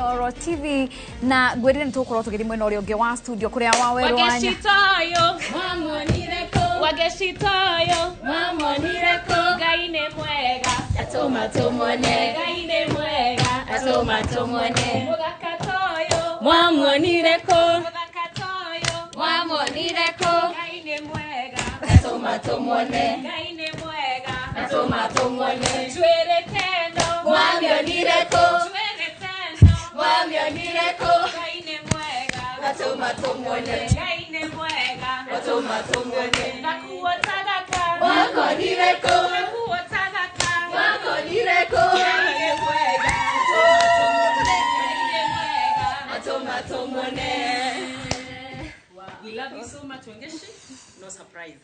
Inooro TV na ngwĩrire nĩ tũgũkorwo tũgĩthiĩ mwena ũrĩa ũngĩ wa studio kũrĩa Wawerũ wa Wagecitoyo mwamuonire kũ, Wagecitoyo mwamuonire kũ, Ngai nĩ mwega atũma tũmuone, Ngai nĩ mwega atũma tũmuone, mũthaka toyo mwamuonire kũ, mũthaka toyo mwamuonire kũ, Ngai nĩ mwega atũma tũmuone, Ngai nĩ mwega atũma tũmuone, njuĩrĩ teno mwamionire kũ, njuĩrĩ teno mwamionire kũ, Ngai nĩ mwega atũma tũmuone, Ngai nĩ mwega atũma tũmuone, gakuo ta gaka mwakonire kũ, gakuo ta gaka mwakonire kũ, Ngai nĩ mwega atũma tũmuone, Ngai nĩ mwega atũma tũmuone. We love you so much, Wangechi. No surprise.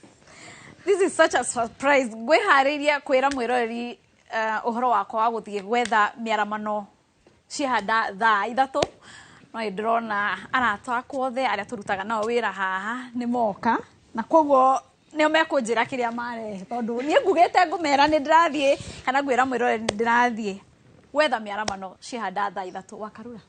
This is such a surprise. Ngwĩharĩirie kwĩra mwĩroreri ũhoro wakwa wa gũthiĩ gwetha mĩaramano ciahanda thaa 3, no ndĩrona arata akwa othe arĩa tũrutaga nao wĩra haha nĩ moka, na koguo nĩo mekũnjĩra kĩrĩa marehe, tondũ niĩ ngugĩte ngũmera nĩ ndĩrathiĩ kana ngwĩra mwĩroreri nĩ ndĩrathiĩ gwetha mĩaramano ciahanda thaa 3. Wakarura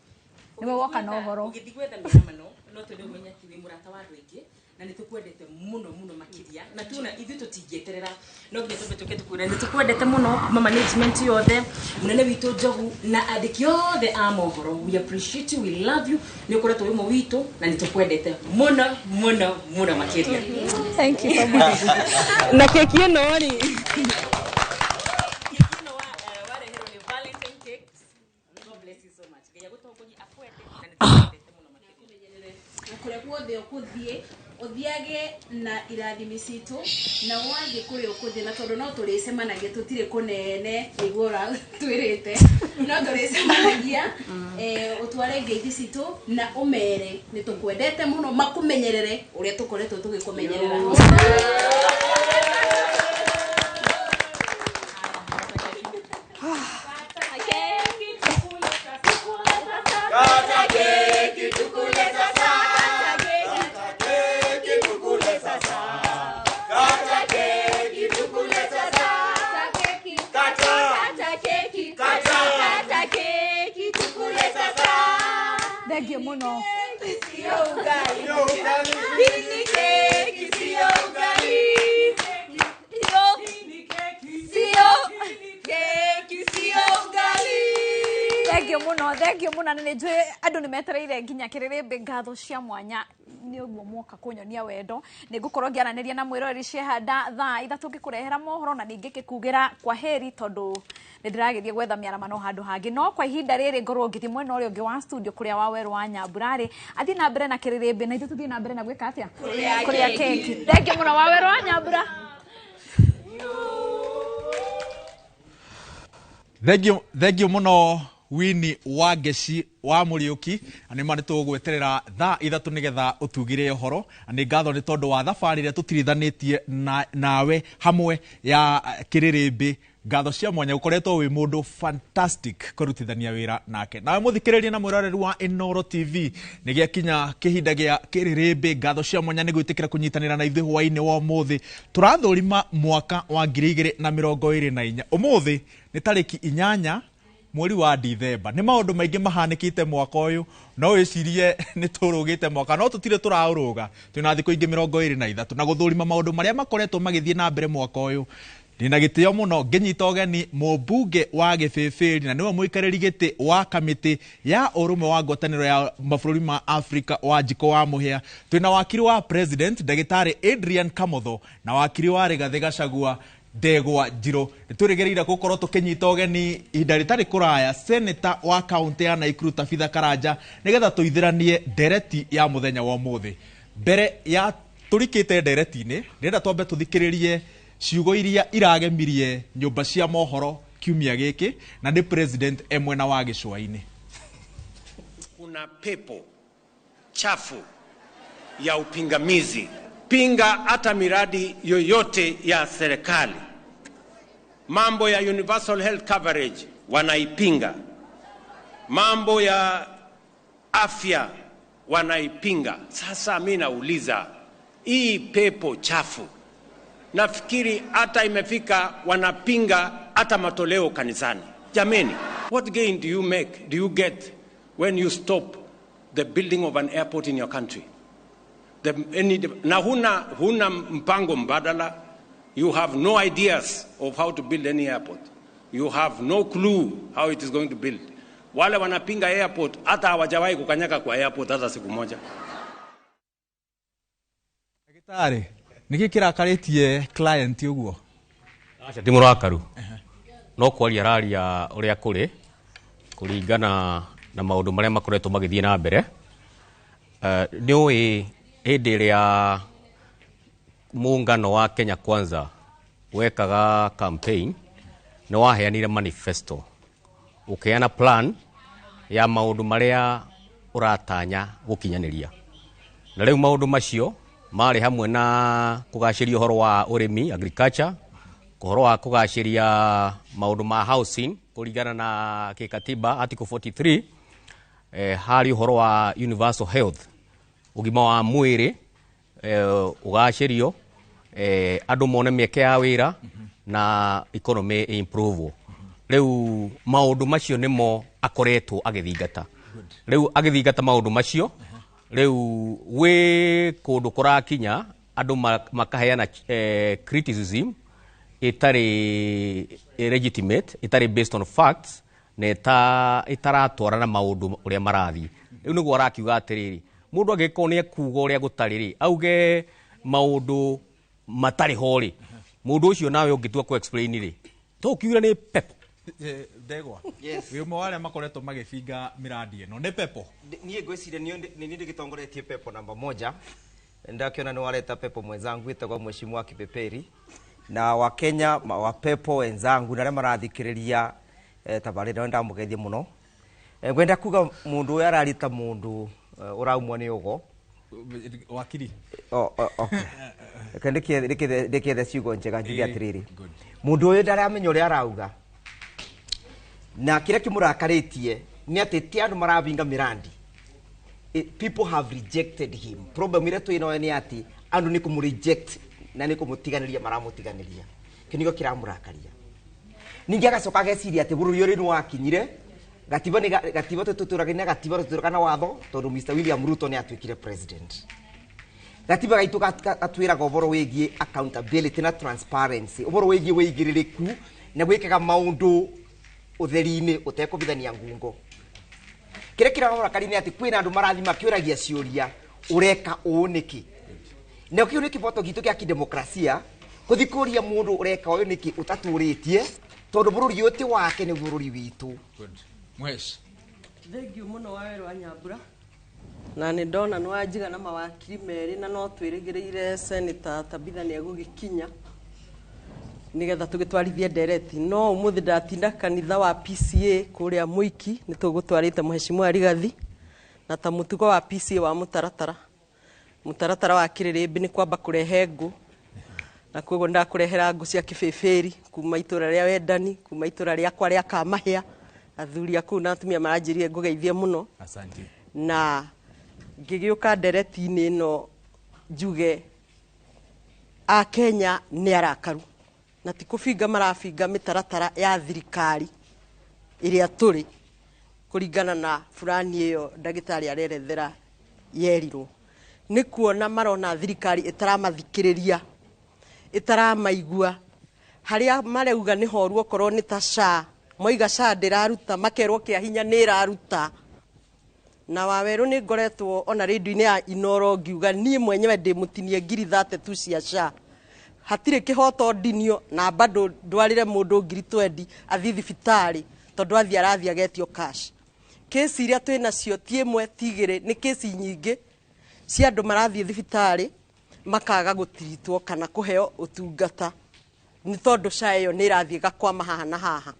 nĩwe woka na ũhoro. Ũgĩthiĩ gwetha mĩaramano no twende ũmenye atĩ wĩ mũrata wa andũ aingĩ na nĩ tũkwendete mũno mũno makĩria, na tuona ithuĩ tũtingĩeterera no nginya twambe tũke tũkwĩre nĩ tũkwendete mũno kuma management yothe, mũnene witũ Njogu na andĩki othe a mohoro. We appreciate you, we love you, nĩ ũkoretwo wĩ ũmwe witũ na nĩ tũkwendete mũno mũno mũno makĩria. Thank you so much. Na keki ĩno rĩ, keki ĩno wareherwo nĩ Valentine Cakes. God bless you so much. Ngai agũtongorie, akwende na nĩ tũkwendete mũno makĩria. Na kũrĩa guothe ũkũthiĩ ũthiage na irathimi citũ, na wathiĩ kũrĩa ũkũthiĩ, na tondũ no tũrĩcemanagia, tũtirĩ kũnene nĩguo ũratwĩrĩte, no tũrĩcemanagia, ũtware ngeithi citũ na ũmere nĩ tũkwendete mũno, makũmenyerere ũrĩa tũkoretwo tũgĩkũmenyerera. Thank you mũno. Thank you mũno, thank you mũno. Na nĩ njũĩ andũ nĩ metereire nginya kĩrĩrĩmbĩ ngatho cia mwanya nĩ ũguo mwoka kũnyonia wendo. Nĩ ngũkorwo ngĩaranĩria na mwĩroreri ciehanda thaa 3 ngĩkũrehera mohoro, na ningĩ ngĩkugĩra kwa heri tondũ nĩ ndĩragĩthiĩ gwetha mĩaramano handũ hangĩ. No kwa ihinda rĩrĩ ngorwo ngĩthiĩ mwena ũrĩa ũngĩ wa studio kũrĩa Wawerũ wa Nyambura rĩ, athiĩ na mbere na kĩrĩrĩmbĩ, na ithuĩ tũthiĩ na mbere na gwĩka atĩa? Kũrĩa keki. Thank you mũno Wawerũ wa Nyambura. Thank you, thank you mũno Winnie Wangeci wa Mũriũki, na nĩ ma nĩ tũgũgweterera thaa 3 nĩgetha ũtugire ũhoro. Na nĩ ngatho nĩ tondũ wa thabarĩ ĩrĩa tũtirithanĩtie nawe hamwe ya kĩrĩrĩmbĩ. Ngatho cia mwanya, ũkoretwo wĩ mũndũ fantastic kũrutithania wĩra nake. Nawe mũthikĩrĩria na mwĩroreri wa Inooro TV, nĩ gĩakinya kĩhinda gĩa kĩrĩrĩmbĩ. Ngatho cia mwanya nĩ gwĩtĩkĩra kũnyitanĩra na ithuĩ hwaĩ-inĩ wa ũmũthĩ. Tũrathũrima mwaka wa 2024. Ũmũthĩ nĩ tarĩki 8 mweri wa Dithemba. Nĩ maũndũ maingĩ mahanĩkĩte mwaka ũyũ, no wĩcirie nĩ tũrũgĩte mwaka, no tũtirĩ tũraũrũga. Twĩna thikũ ingĩ 23 na gũthũrima maũndũ marĩa makoretwo magĩthiĩ na mbere mwaka ũyũ. Ndĩna gĩtĩo mũno ngĩnyita ũgeni mũmbunge wa Gĩbĩbĩri na nĩwe mũikarĩri gĩtĩ wa kamĩtĩ ya ũrũmwe wa ngwatanĩro ya mabũrũri ma Afrika Wanjikũ wa Mũhĩa. Twĩna wakiri wa president ndagĩtarĩ Adrian Kamotho na wakiri wa Rigathĩ Gachagua Ndegwa Njirũ. Nĩ twĩrĩgĩrĩire gũkorwo tũkĩnyita ũgeni ihinda rĩtarĩ kũraya senator wa kaũntĩ ya Nakuru Tabitha Karanja nĩgetha tũithĩranie ndereti ya mũthenya wa ũmũthĩ. Mbere ya tũrikĩte ndereti-inĩ, ndĩrenda twambe tũthikĩrĩrie ciugo iria iragemirie nyũmba cia mohoro kiumia gĩkĩ, na nĩ president e mwena wa gĩcũa-inĩ. Kuna pepo chafu ya upingamizi. Pinga hata miradi yoyote ya serikali. Mambo ya universal health coverage wanaipinga. Mambo ya afya wanaipinga. Sasa mimi nauliza, hii pepo chafu nafikiri hata imefika wanapinga hata matoleo kanisani. Jameni, what gain do you make? Do you get When you stop the building of an airport in your country, na huna mpango mbadala, you have no ideas of how to build any airport. You have no clue how it is going to build. Wale wanapinga airport hata hawajawahi kukanyaka kwa airport hata siku moja. Ndagĩtarĩ, nĩkĩ kĩrakarĩtie client ũguo? Aca ti mũrakaru, no kwaria araria ũrĩa kũrĩ kũringana na maũndũ marĩa makoretwo magĩthiĩ na mbere. Nĩ ũĩ hĩndĩ ĩrĩa muungano wa Kenya Kwanza wekaga campaign, nĩ waheanire manifesto, ũkĩheana plan ya maũndũ marĩa ũratanya gũkinyanĩria, na rĩu maũndũ macio marĩ hamwe na kũgacĩria ũhoro wa ũrĩmi, agriculture, ũhoro wa kũgacĩria maũndũ ma housing kũringana na kĩkatiba article 43, harĩ ũhoro wa universal health, ũgima wa mwĩrĩ ũgacĩrio, andũ mone mĩeke ya wĩra na economy improve. Rĩu maũndũ macio nĩmo akoretwo agĩthingata. Rĩu agĩthingata maũndũ macio, rĩu gwĩ kũndũ kũrakinya andũ makaheana criticism ĩtarĩ legitimate, ĩtarĩ based on facts, na ĩtaratwarana maũndũ ũrĩa marathiĩ. Rĩu nĩguo arakiuga atĩrĩrĩ, mũndũ angĩkorwo nĩ ekuga ũrĩa gũtarĩ rĩ, auge maũndũ matarĩ ho rĩ, mũndũ ũcio nawe ũngĩtua kũ explain rĩ, to ũkiuge nĩ pepo. Ndegwa, wĩ ũmwe wa arĩa makoretwo magĩbinga mĩrandi ĩno, nĩ pepo? Niĩ ngwĩciria nĩ niĩ ndĩgĩtongoretie pepo namba moja. Ndakiona nĩ wareta pepo mwenzangu wĩtagwo Mheshimiwa Kipeperi, na Wakenya wa pepo wenzangu na arĩa marathikĩrĩria tabarĩra, ndamũgeithia mũno. Ngwenda kuga mũndũ ũyũ ararita mũndũ ũraumwo nĩ ũgo. Wakiri. Okay. Reke ndĩkĩethe ciugo njega njuge atĩrĩrĩ, mũndũ ũyũ ndaramenya ũrĩa arauga, na kĩrĩa kĩmũrakarĩtie nĩ atĩ ti andũ marabinga mĩrandi. People have rejected him. Problem ĩrĩa twĩ nayo nĩ atĩ andũ nĩ kũmũ-reject na nĩ kũmũtiganĩria maramũtiganĩria. Kĩu nĩkĩo kĩramũrakaria. Ningĩ agacoka ageciria atĩ bũrũri ũyũ nĩ wakinyire gatiba, nĩ gatiba tũtũraga na gatiba, tũtũraga na watho, tondũ Mr William Ruto nĩ atuĩkire president. Gatiba gaitũ gatwĩraga ũhoro wĩgiĩ accountability na transparency, ũhoro wĩgiĩ wĩigĩrĩrĩku na gwĩkaga maũndũ ũtheri-inĩ ũtekũbithania ngungo. Kĩrĩa kĩramũrakaria nĩ atĩ kwĩna andũ marathiĩ makĩũragia ciũria, ũreka ũũ nĩkĩ? Na kĩu nĩ kĩboto gitũ gĩa kĩdemokrasia gũthiĩ kũria mũndũ ũreka ũyũ nĩkĩ ũtatũrĩtie, tondũ bũrũri ũyũ ti wake, nĩ bũrũri witũ. Mhesh. Thengiũ mũno wa werũ wa Nyambura, na nĩ ndona nĩ wanjiga na mawakiri merĩ, na no twĩrĩgĩrĩire Senator Tabitha nĩ egũgĩkinya nĩgetha tũgĩtwarithie ndereti. No ũmũthĩ ndatinda kanitha wa PCA kũrĩa Mũiki, nĩ tũgũtwarĩte Mheshimiwa Rigathi, na ta mũtugo wa PCA wa mũtaratara wa kĩrĩrĩmbĩ nĩ kwamba kũrehe ngũ, na koguo ndakũrehera ngũ cia kĩbĩbĩri kuma itũra rĩa Wendani, kuma itũra rĩakwa rĩa Kamahĩa. Athuri a kũu na atumia maranjĩrire ngũgeithie mũno. Asante. Na ngĩgĩũka ndereti-inĩ ĩno njuge Akenya nĩ arakaru, na ti kũbinga marabinga mĩtaratara ya thirikari ĩrĩa tũrĩ kũringana na burani ĩyo ndagĩtarĩ arerethera yerirwo. Nĩ kuona marona thirikari ĩtaramathikĩrĩria, ĩtaramaigua, harĩa marauga nĩ horu, okorwo nĩ ta SHA, moiga SHA ndĩraruta, makerwo kĩa hinya nĩ ĩraruta. Na Wawerũ nĩ ngoretwo ona rĩndiũ-inĩ ya Inoro ngiuga niĩ mwenyewe ndĩ mũtinie ngiri 32 cia SHA, hatirĩ kĩhoto ndinio, na bado ndwarĩre mũndũ ngiri 20 athiĩ thibitarĩ, tondũ athiĩ arathiĩ agetio cash. Kesi iria twĩ nacio ti ĩmwe ti igĩrĩ, nĩ kesi nyingĩ cia andũ marathiĩ thibitarĩ makaga gũtiritwo kana kũheo ũtungata nĩ tondũ SHA ĩyo nĩ ĩrathiĩ ĩgakwama haha na haha,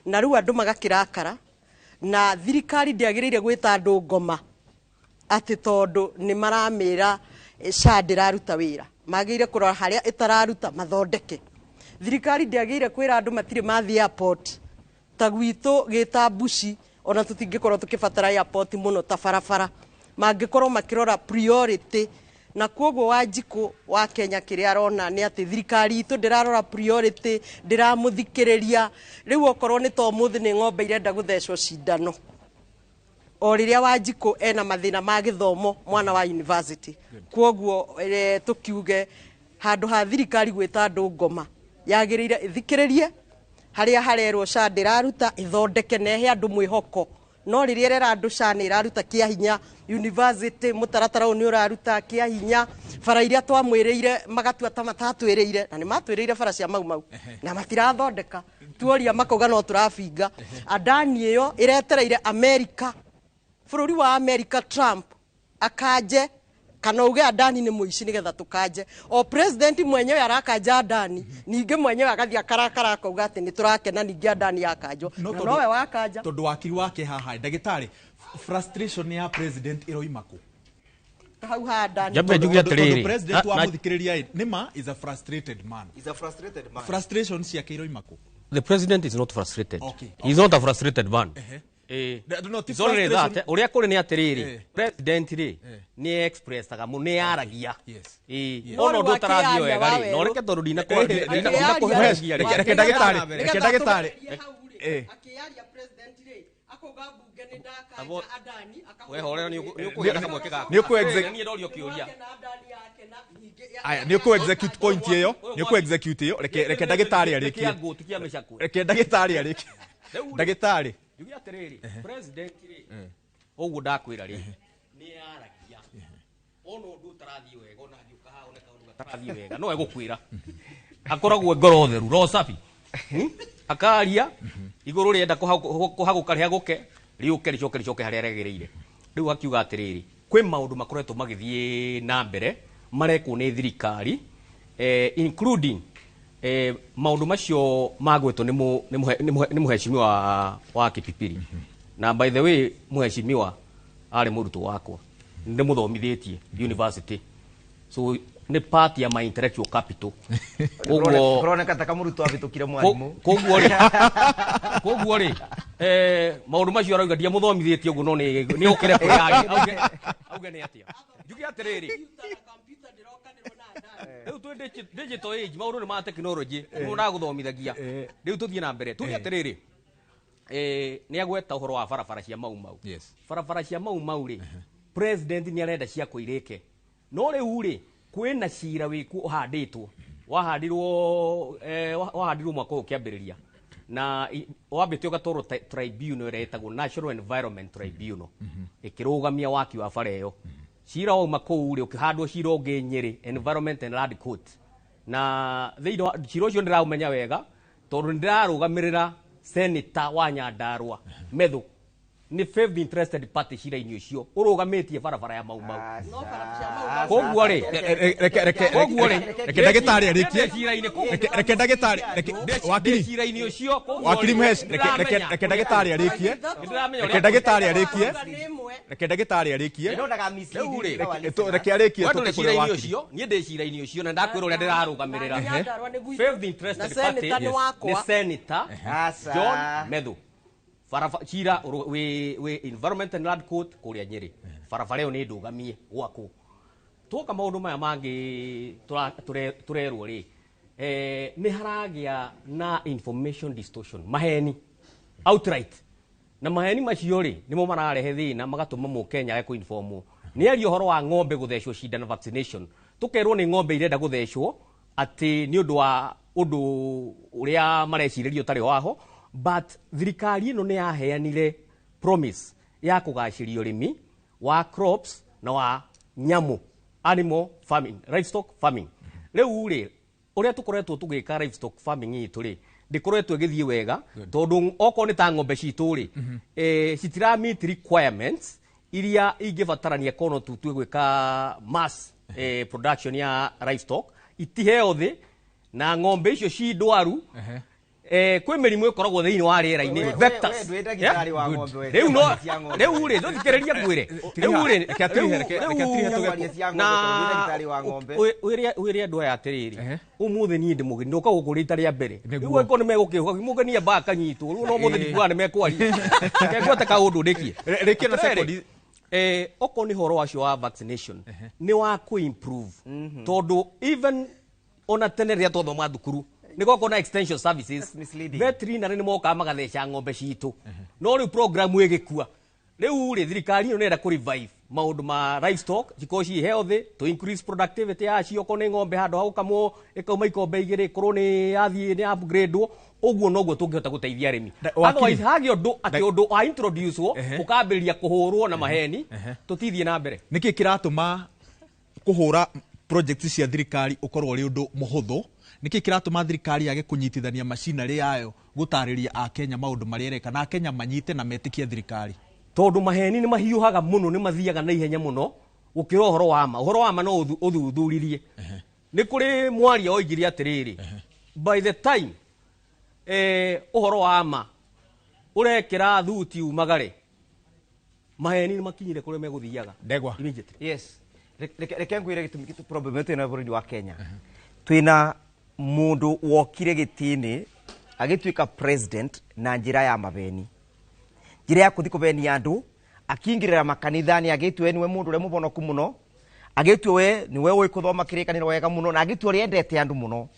na rĩu andũ magakĩrakara. Na thirikari ndĩagĩrĩire gwĩta andũ ngoma atĩ tondũ nĩ maramĩra SHA ndĩraruta wĩra. Magĩrĩire kũrora harĩa ĩtararuta mathondeke. Thirikari ndĩagĩrĩire kwĩra andũ matirĩ mathiĩ airport, ta gwitũ gĩta Mbuci, ona tũtingĩkorwo tũkĩbatara airport mũno ta barabara, mangĩkorwo makĩrora priority. Na koguo Wanjikũ wa Kenya kĩrĩa arona nĩ atĩ thirikari itũ ndĩrarora priority, ndĩramũthikĩrĩria. Rĩu okorwo nĩ ta ũmũthĩ nĩ ng'ombe irenda gũthecwo cindano, O rĩrĩa Wanjikũ ena mathĩna ma gĩthomo mwana wa university. Kwoguo tũkiuge handũ ha thirikari gwĩta andũ ngoma, yagĩrĩire ĩthikĩrĩrie harĩa harerwo SHA ndĩraruta, ĩthondeke na ĩhe andũ mwĩhoko. No rĩrĩa ĩrera andũ SHA nĩ ĩraruta kĩa hinya university, mũtaratara ũyũ nĩ ũraruta kĩa hinya, bara iria twamwĩrĩire magatua ta matatwĩrĩire, na nĩ matwĩrĩire bara cia Mau Mau na matirathondeka. Tuoria makauga no tũrabinga. Adani ĩyo ĩretereire Amerika, bũrũri wa America, Trump akanje kana uge Adani nĩ mũici nĩgetha tũkanje. O president mwenyewe arakanja Adani, ningĩ mwenyewe agathiĩ akarakara akauga atĩ nĩ tũrakena ningĩ Adani yakanjwo, No na tondũ- nowe wakanja. Tondũ wakiri wake haha, ndagĩtarĩ, frustration ya president ĩroima kũ? Hau ha Adani. Njambe njuge Tondũ atĩrĩrĩ, president na- wamũthikĩrĩria ĩ, nĩma is a frustrated man. He's a frustrated man. Frustration ciake iroima kũ? The president is not frustrated. Okay. He's not a frustrated man. No, ti It's only frustration. that ũrĩa kũrĩ nĩ atĩrĩrĩ, president rĩ nĩ expressaga mũno, nĩ yaragia. No Ona rĩu ũndũ ũtarathiĩ akĩaria wega rĩ, wa no werũ. reke tondũ Akĩaria- Reke ndagĩtarĩ, reke ndagĩtarĩ. Akĩaria president rĩ akauga mbunge nĩ ndakanja Adani, akahũra We horera, nĩ ũkũgĩa na kamweke gaku. Nĩ ũkũ- Niĩ ndorio kĩũria. na Adani yake na ningĩ Aya, nĩ ũkũ execute point ĩyo, nĩ ũkũ execute ĩyo. Reke ndagĩtarĩ arĩkie. Tikia ngũ, tikia mĩcakwe. Reke ndagĩtarĩ arĩkie. Rĩu rĩ, Ndagĩtarĩ. njuge atĩrĩrĩ, president rĩ, ũguo ndakwĩra rĩ, nĩ yaragia. Ona ũndũ ũtarathiĩ wega, ona angĩũka haha one kaũndũ gatarathiĩ wega, no egũkwĩra. Akoragwo ngoro theru, roho safi. Akaria igũrũ rĩenda kũhagũka rĩhagũke, rĩũke rĩcoke rĩcoke harĩa rĩagĩrĩire. Rĩu akiuga atĩrĩrĩ, kwĩ maũndũ makoretwo magĩthiĩ na mbere marekwo nĩ thirikari, including maũndũ macio magwetwo nĩ nĩ mũhecimiwa wa Kipipiri. Na by the way, mũhecimiwa arĩ mũrutwo wakwa, nĩ mũthomithĩtie university, so nĩ part ya my intellectual capital. Koguo Kũroneka ta kamũrutwo ahĩtũkire mwarimũ. Koguo rĩ, maũndũ macio arauga ndiamũthomithĩtie ũguo, no nĩ okĩre kũrĩa auge nĩ atĩa. Njuge atĩrĩrĩ, rĩu twĩ digital age, maũndũ nĩ ma technology, mũndũ ndagũthomithagia. Rĩu tũthiĩ na mbere, tuge atĩrĩrĩ, nĩ agweta ũhoro wa barabara cia Mau Mau. Barabara cia Mau Mau rĩ, president nĩ arenda ciakwo irĩke, no rĩu rĩ, kwĩna cira wĩkuo ũhandĩtwo, wahandirwo mwaka ũyũ ũkĩambĩrĩria, na wambĩte ũgatwarwo tribunal ĩrĩa ĩtagwo National Environment Tribunal, ĩkĩrũgamia waki wa bara ĩyo. Cira wauma kũu rĩ, ũkĩhandwo cira ũngĩ Nyĩrĩ, Environment and Land Court, na thĩinĩ wa cira ũcio ndĩraũmenya wega tondũ nĩndĩrarũgamĩrĩra senator wa Nyandarua Methu, nĩ fifth interested party cira-inĩ ũcio ũrũgamĩtie barabara ya Mau Mau. Koguo rĩ, koguo rĩ, Reke ndagĩtarĩ arĩkie. Ndĩ cira-inĩ kũu. Reke ndagĩtarĩ, reke wakiri. Ndĩ cira-inĩ ũcio, koguo Wakiri rĩ, Mhesh, reke ndagĩtarĩ arĩkie. Nĩndĩramenya Reke ũrĩa ndagĩtarĩ arĩkie. Nĩ ĩmwe. Reke ndagĩtarĩ arĩkie. Ndĩrona ga mislead Rĩu rĩ, our Reke listeners. reke arĩkie We tũke ndũrĩ kũrĩ cira-inĩ wakiri. ũcio, niĩ ndĩ cira-inĩ ũcio na ndakwĩra ũrĩa ndĩrarũgamĩrĩra. Nyandarua nĩ gwitũ. Fifth interested Na senator party nĩ wakwa. nĩ Senator Aca. John Methu. Baraba cira wĩ Environment and Land Court kũrĩa Nyĩrĩ. Barabara ĩyo nĩ ndũgamie gwakwo. Tuoka maũndũ maya mangĩ tũrerwo rĩ, nĩ haragĩa na information distortion, maheni outright, na maheni macio rĩ, nĩmo mararehe thĩna, magatũma mũkenya age kũinformwo. Nĩ aria ũhoro wa ng'ombe gũthecwo cindano vaccination, tũkerwo nĩ ng'ombe irenda gũthecwo atĩ nĩ ũndũ wa ũndũ ũrĩa marecirĩria ũtarĩ waho, but thirikari ĩno nĩ yaheanire promise ya kũgacĩria ũrĩmi wa crops na wa nyamũ, animal farming, livestock farming. Rĩu rĩ, ũrĩa tũkoretwo tũgĩka livestock farming itũ rĩ, ndĩkoretwo ĩgĩthiĩ wega, tondũ okorwo nĩ ta ng'ombe citũ rĩ, citira meet requirements iria ingĩbatarania korwo no tutue gwĩka mass production ya livestock. Itiheo thĩ na ng'ombe icio ci ndwaru. Kwĩ mĩrimũ ĩkoragwo thĩinĩ wa rĩera-inĩ, vectors. We ndwĩ ndagĩtarĩ wa ng'ombe, we. Rĩu no Cia ng'ombe. rĩu rĩ, tũthikĩrĩrie ngwĩre, rĩu rĩ, Reke atirihe Kwaria cia ng'ombe, na tondũ ndwĩ ndagĩtarĩ wa ng'ombe. Wĩre andũ aya atĩrĩrĩ, ũmũthĩ niĩ ndĩ mũgeni, ndoka gũkũ rita rĩa mbere. Nĩguo. Rĩu angĩkorwo nĩ megũkĩũka mũgeni amba akanyitwo rĩu, no ũmũthĩ ndikuaga nĩ mekwaria. Reke ngwate kaũndũ ndĩkie. Rĩkia na Atĩrĩrĩ, sekondi. Okorwo nĩ ũhoro wacio wa vaccination, nĩ wa kũ-improve, tondũ even ona tene rĩrĩa twathoma thukuru nĩ gwakorwo na extension services, That's misleading. veterinary nĩ mokaga magatheca ng'ombe citũ, no rĩu program ĩgĩkua. Rĩu rĩ, thirikari ĩno nĩrenda kũ revive maũndũ ma livestock cikorwo ciĩ healthy, to increase productivity yacio. Okorwo nĩ ng'ombe, handũ ha gũkamwo ĩkauma ikombe igĩrĩ, ĩkorwo nĩ yathiĩ nĩ upgrade. Ũguo noguo tũngĩhota gũteithia arĩmi. Wakiri. Otherwise hagĩa ũndũ atĩ ũndũ wa introduce wo ũkambĩrĩria kũhũrwo na maheni, tũtithiĩ na mbere. Nĩkĩ kĩratũma kũhũra project cia thirikari ũkorwo ũrĩ ũndũ mũhũthũ? Nĩkĩ kĩratũma thirikari yage kũnyitithania macinarĩ yayo gũtarĩria akenya maũndũ marĩa ĩreka, na akenya manyite na metĩkie thirikari? Tondũ maheni nĩ mahiũhaga mũno, nĩ mathiaga na ihenya mũno gũkĩra ũhoro wa ma. Ũhoro wa ma no ũthuthuririe. Nĩ kũrĩ mwaria oigire atĩrĩrĩ, by the time ũhoro wa ma ũrekĩra thuti umagare, maheni nĩ makinyire kũrĩa megũthiaga. Ndegwa. Immediately. Yes. Reke ngwĩre gĩtũmi problem ĩyo twĩna bũrũri wa Kenya. Twĩna mũndũ wokire gĩtĩ-inĩ agĩtuĩka president na njĩra ya mabeni, njĩra ya kũthi kũbenia andũ, akĩingĩrĩra makanitha-inĩ, agĩtua we nĩwe mũndũ ũrĩa mũbonoku mũno, agĩtua we nĩwe ũĩ kũthoma kĩrĩkanĩro wega mũno, na agĩtua ũrĩa endete andũ mũno.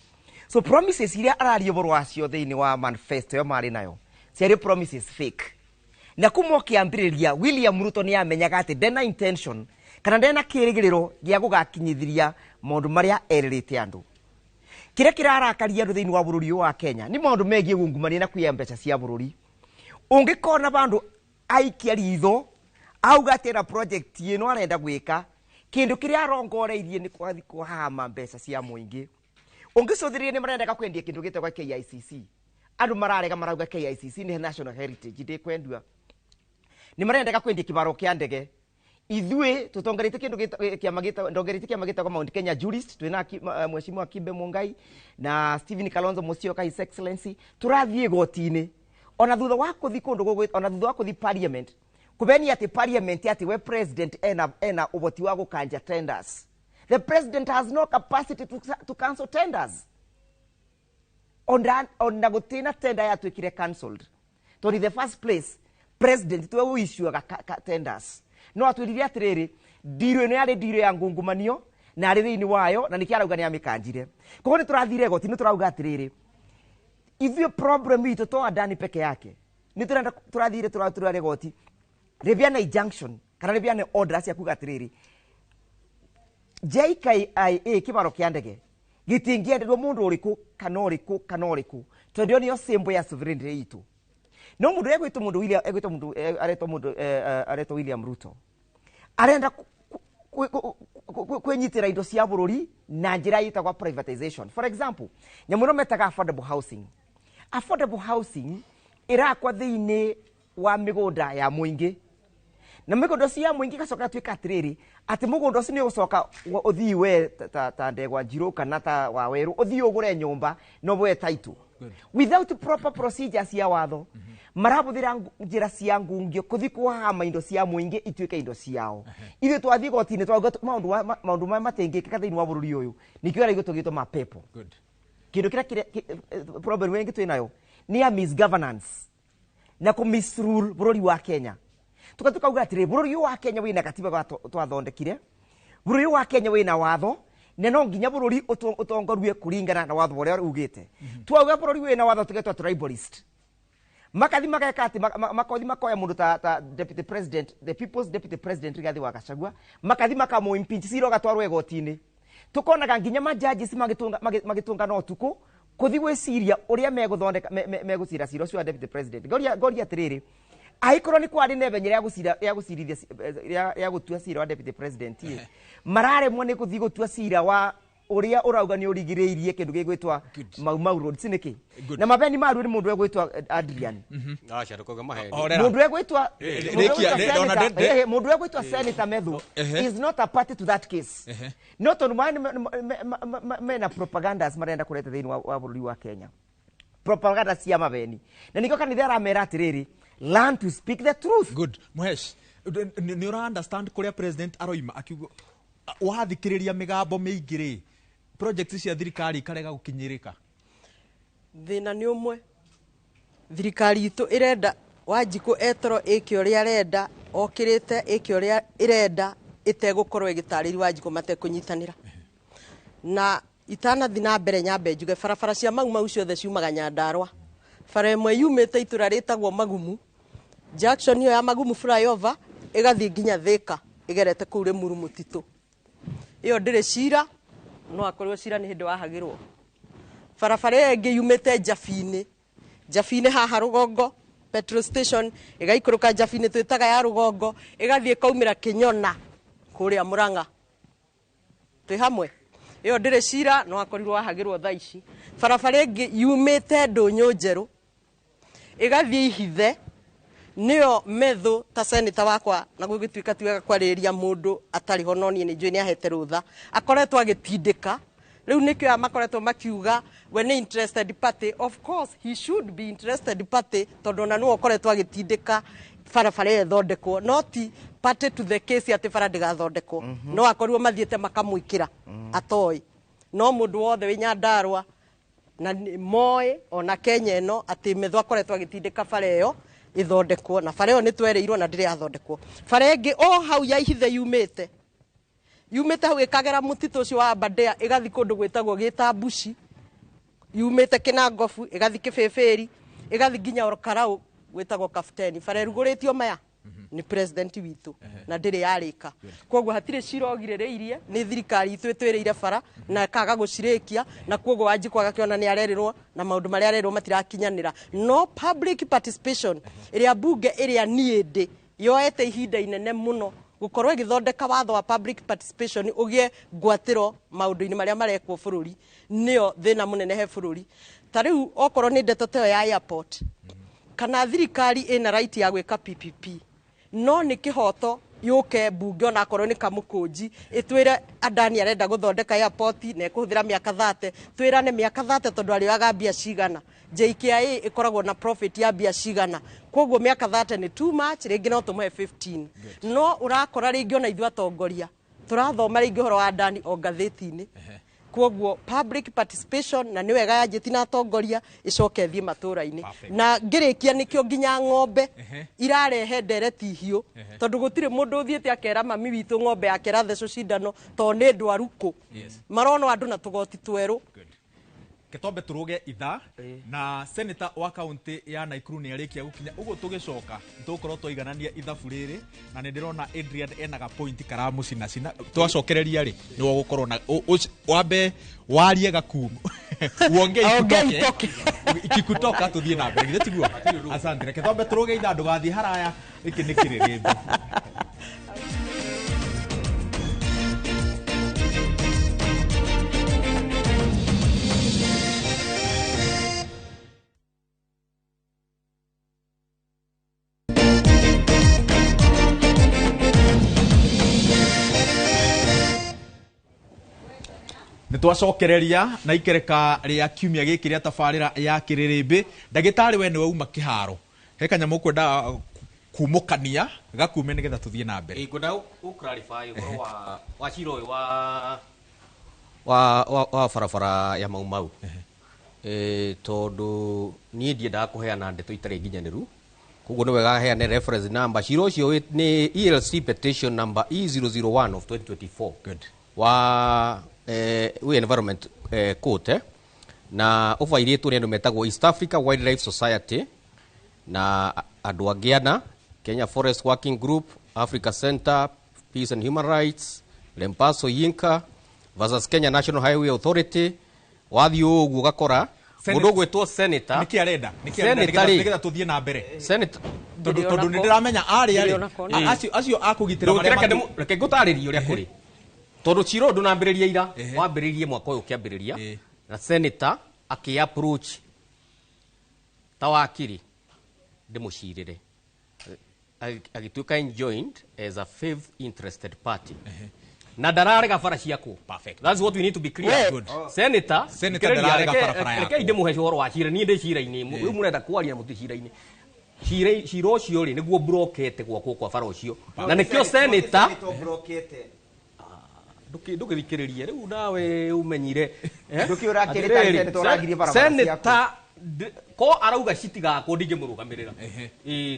So promises iria araria ũhoro wacio thĩinĩ wa manifesto ĩyo marĩ nayo ciarĩ promises fake. Na kuma ũkĩambĩrĩria, William Ruto nĩ amenyaga atĩ ndena intention kana ndena kĩrĩgĩrĩro gĩa gũgakinyithĩria maũndũ marĩa erĩrĩte andũ. Kĩrĩa kĩrarakaria andũ thĩinĩ wa bũrũri ũyũ wa Kenya nĩ maũndũ megiĩ ungumania na kũiya mbeca cia bũrũri. Ũngĩkona bandũ aikia ritho auga atĩ ena project ĩno arenda gwĩka, kĩndũ kĩrĩa arongoreirie nĩ kwathi kũhama mbeca cia mũingĩ. Ũngĩcũthĩrĩria, nĩ marendeka kwendia kĩndũ gĩtagwo KICC. Andũ mararega, marauga KICC nĩ national heritage, ndĩkwendua. Nĩ marendeka kwendia kĩbaro kĩa ndege. Ithuĩ tũtongoretie kĩndũ kĩama ndongoretie kĩama gĩtagwo Mount Kenya Jurist. Twĩna Mheshimiwa Kibe Mungai na Stephen Kalonzo Musyoka, His Excellency. Tũrathiĩ igoti-inĩ ona thutha wa kũthi kũndũ ona thutha wa kũthi parliament kũbenia atĩ parliament atĩ we president ena ũhoti wa gũkanja tenders. The president has no capacity to cancel tenders. Ona gũtirĩ tender yatuĩkire cancelled, tondũ in the first place president tiwe ũissuaga tenders. No atwĩrire atĩrĩrĩ, ndiro ĩno yarĩ ndiro ya ngungumanio na arĩ thĩinĩ wayo, na nĩkĩo arauga nĩ amĩkanjire. Koguo nĩ tũrathire igoti, nĩ tũrauga atĩrĩrĩ, ithuĩ problem itũ to Adani peke yake. Nĩ tũrenda tũrathire tũratũra igoti rĩbiane injunction kana rĩbiane order cia kuga atĩrĩrĩ, JKIA, kĩbaro kĩa ndege, gĩtingĩenderio mũndũ ũrĩkũ kana ũrĩkũ kana ũrĩkũ, tondũ ĩyo nĩyo symbol ya sovereignty itũ. No mũndũ egwĩtwo mũndũ William, egwĩtwo mũndũ aretwo mũndũ aretwo William Ruto arenda kwĩnyitĩra indo cia bũrũri na njĩra ĩtagwo privatization. For example, nyamũ ĩno metaga affordable housing. Affordable housing ĩrakwa thĩinĩ wa mĩgũnda ya mũingĩ, na mĩgũnda ũcio ya mũingĩ ĩgacoka ĩgatuĩka atĩrĩrĩ, atĩ mũgũnda ũcio nĩ ũgũcoka ũthiĩ we ta Ndegwa Njirũ kana ta Wawerũ ũthiĩ ũgũre nyũmba na ũboe title without proper procedures cia watho. Marahũthĩra njĩra cia ngungio kũthi kũhama indo cia mũingĩ ituĩke indo ciao. Ithuĩ twathiĩ igoti-inĩ twauga maũndũ maya matingĩkĩka thĩinĩ wa bũrũri ũyũ. Nĩkĩo araigua tũgĩtwo mapepo. Kĩndũ kĩrĩa problem ĩngĩ twĩnayo nĩ ya misgovernance na kũ misrule bũrũri wa Kenya. Tukauga atĩrĩ, bũrũri ũyũ wa Kenya wĩna gatiba twathondekire, bũrũri ũyũ wa Kenya wĩna watho, na no nginya bũrũri ũtongorie kũringana na watho ũrĩa ugĩte. Twauga bũrũri wĩna watho, tũgetwo tribalist. Makathi mageka atĩ makothi makoya mũndũ ta deputy president, the people's deputy president Rigathi wa Gachagua, makathi makamũ impeach, cira ũgatwarwo igoti-inĩ. Tukonaga nginya majudges magĩtũngana ũtukũ kũthi gwĩciria ũrĩa megũthondeka megũcira cira ũcio wa deputy president. Ngoria atĩrĩrĩ, angĩkorwo nĩ kwarĩ na ithenya rĩa gũcira, rĩa gũcirithia rĩa gũtua cira wa deputy president ĩ, mararemwo nĩ gũthiĩ gũtua cira wa ũrĩa ũrauga nĩ ũrigĩrĩirie kĩndũ gĩgwĩtwa Mau Mau Roads nĩkĩ? Na mabeni maruo nĩ mũndũ egwĩtwa Adrian. Aca, ndũkauge maheni. Horera. Mũndũ egwĩtwa Rĩkia, ona mũndũ egwĩtwa Senator Methu is not a party to that case. No tondũ maya mena propagandas marenda kũreta thĩinĩ wa bũrũri wa Kenya, propaganda cia mabeni, na nĩkĩo kanitha aramera atĩrĩrĩ, learn to speak the truth. Good. Muhesh, nĩ ũra understand kũrĩa president aroima akiuga wathikĩrĩria mĩgambo mĩingĩ rĩ, project cia thirikari ikarega gũkinyĩrĩka? Thĩna nĩ ũmwe, thirikari itũ ĩrenda Wanjikũ etoro ĩke ũrĩa arenda, okĩrĩte ĩke ũrĩa ĩrenda, ĩtegũkorwo ĩgĩtarĩria Wanjikũ matekũnyitanĩra. Na itanathi na mbere, nyambe njuge barabara cia Mau Mau ciothe ciumaga Nyandarũa. Bara ĩmwe yumĩte itũra rĩtagwo Magumu. Junction ĩyo ya Magumu flyover ĩgathiĩ nginya Thika ĩgerete kũu Rĩmuru mũtitũ. Ĩyo ndĩrĩ cira, no akorwo cira nĩ hĩndĩ wahagĩrwo. Barabara ĩyo ĩngĩ yumĩte Njabi-inĩ, Njabi-inĩ haha rũgongo petrol station ĩgaikũrũka Njabi-inĩ twĩtaga ya rũgongo, ĩgathiĩ ĩkaumĩra Kĩnyona kũrĩa Mũrang'a. Twĩ hamwe? Ĩyo ndĩrĩ cira, no akorirwo wahagĩrwo thaa ici. Barabara ĩngĩ yumĩte Ndũnyũ Njerũ ĩgathiĩ Ihithe, nĩyo Methu ta senator wakwa, na gũgĩtuĩka ti wega kwarĩrĩria mũndũ atarĩ ho, no niĩ nĩ njũĩ nĩ ahete rũtha, akoretwo agĩtindĩka. Rĩu nĩkĩo aya makoretwo makiuga we nĩ interested party. Of course he should be interested party, tondũ ona nĩwe ũkoretwo agĩtindĩka barabara ĩyo ĩthondekwo, no ti party to the case atĩ bara ndĩgathondekwo. No akorirwo mathiĩte makamwĩkĩra atoĩ. No mũndũ wothe wĩ Nyandarũa na moĩ ona Kenya ĩno atĩ Methu akoretwo agĩtindĩka bara ĩyo ĩthondekwo, na bara ĩyo nĩ twerĩirwo na ndĩrĩ yathondekwo. Bara ĩngĩ o hau ya Ihithe yumĩte hau ĩkagera mũtitũ ũcio wa Aberdare ĩgathiĩ kũndũ gwĩtagwo Gĩtambuci, yumĩte Kĩnangobu ĩgathiĩ Kĩbĩbĩri, ĩgathiĩ nginya Olkalau gwĩtagwo Kapteni. Bara ĩrugũrĩtio maya nĩ president witũ na ndĩrĩ yarĩka. Koguo hatirĩ cira ũgirĩrĩirie, nĩ thirikari itũ ĩtwĩrĩire bara na ĩkaga gũcirĩkia, na koguo Wanjikũ agakĩona nĩ arerĩrwo na maũndũ marĩa arerĩrwo matirakinyanĩra. No public participation ĩrĩa mbunge ĩrĩa niĩ ndĩ yoete ihinda inene mũno gũkorwo ĩgĩthondeka watho wa public participation ũgĩe ngwatĩro maũndũ-inĩ marĩa marekwo bũrũri, nĩyo thĩna mũnene he bũrũri. Ta rĩu okorwo nĩ ndeto ta ĩyo ya airport, kana thirikari ĩna right ya gwĩka PPP, no nĩ kĩhoto yũke mbunge onakorwo nĩ kamũkũnji ĩtwĩre Adani arenda gũthondeka airport na ĩkũhũthĩra mĩaka 30, twĩrane mĩaka 30 tondũ arĩoyaga mbia cigana, JKIA ĩkoragwo na profit ya mbia cigana, koguo mĩaka 30 nĩ too much, rĩngĩ no tũmũhe 15. No ũrakora rĩngĩ ona ithuĩ atongoria tũrathoma rĩngĩ ũhoro wa Adani o ngathĩti-inĩ. Koguo public participation na nĩ wega yanjĩti na atongoria ĩcoke ĩthiĩ matũra-inĩ. Na ngĩrĩkia nĩkĩo nginya ng'ombe irarehe ndereti hiũ, tondũ gũtirĩ mũndũ ũthiĩte akera mami witũ ng'ombe yake ĩrathecwo cindano tondũ nĩ ndwaru kũ. Maronwo andũ na tũgoti twerũ. Ketombe tũrũge ithaa na senator wa kaunti ya Nakuru nĩ arĩkia gũkinya, ũguo tũgĩcoka nĩtũgũkorwo twaiganania ithabu rĩrĩ, na nĩ ndĩrona Adrian ena ga point karamũcinacina. Twacokereria rĩ nĩwe ũgũkorwo na wambe warie gakumu uonge ikutoke ikikutoka tũthiĩ na mbere, githĩ tiguo? Asante. Reke twambe tũrũge ithaa, ndũgathiĩ haraya, gĩkĩ nĩ kĩrĩrĩmbĩ. Nĩtwacokereria na ikereka rĩa kiumia gĩkĩ rĩa tabarĩra ya kĩrĩrĩmbĩ. Ndagĩtarĩ we nĩwe uma kĩharo, he kanyamũ ũkwenda kumũkania gakume nĩgetha tũthiĩ na mbere. Ngwenda ũ clarify ũhoro wa cira ũyũ wa barabara ya Mau Mau, tondũ niĩ ndiendaga kũheana ndeto itarĩ nginyanĩru, koguo nĩ wega heane reference number. Cira ũcio nĩ ELC petition number E001 of 2024. Good. Wa we environment court, na ũbairĩtwo nĩ andũ metagwo East Africa Wildlife Society na andũ angĩ ana, Kenya Forest Working Group, Africa Center Peace and Human Rights, Lempaso Yinka versus Kenya National Highway Authority. Wathiĩ ũguo ũgakora mũndũ ũgwĩtwo senator. Nĩkĩ arenda? Nĩkĩ arenda nĩgetha tũthiĩ na mbere? Senator tondũ nĩ ndĩramenya arĩa rĩ acio a kũgitĩra marĩa reke ngũtarĩrie ũrĩa kũrĩ, tondũ cira ũyũ ndũnambĩrĩria ira, wambĩrĩirie mwaka ũyũ ũkĩambĩrĩria, na senator akĩ approach ta wakiri ndĩmũcirĩre, agĩtuĩka enjoined as a fifth interested party, na ndararega bara ciakwo. That's what we need to be clear. Good. Senator ndararega barabara yakwo. Reke ndĩmũhe ũhoro wa cira, niĩ ndĩ cira-inĩ, rĩu mũrenda kwaria mũti cira-inĩ. Cira ũcio rĩ nĩguo brokete gwakwo kwa bara ũcio, na nĩkĩo senator ndũgĩthikĩrĩrie rĩu nawe ũmenyire senator ko arauga citigakwo ndingĩmũrũgamĩrĩra,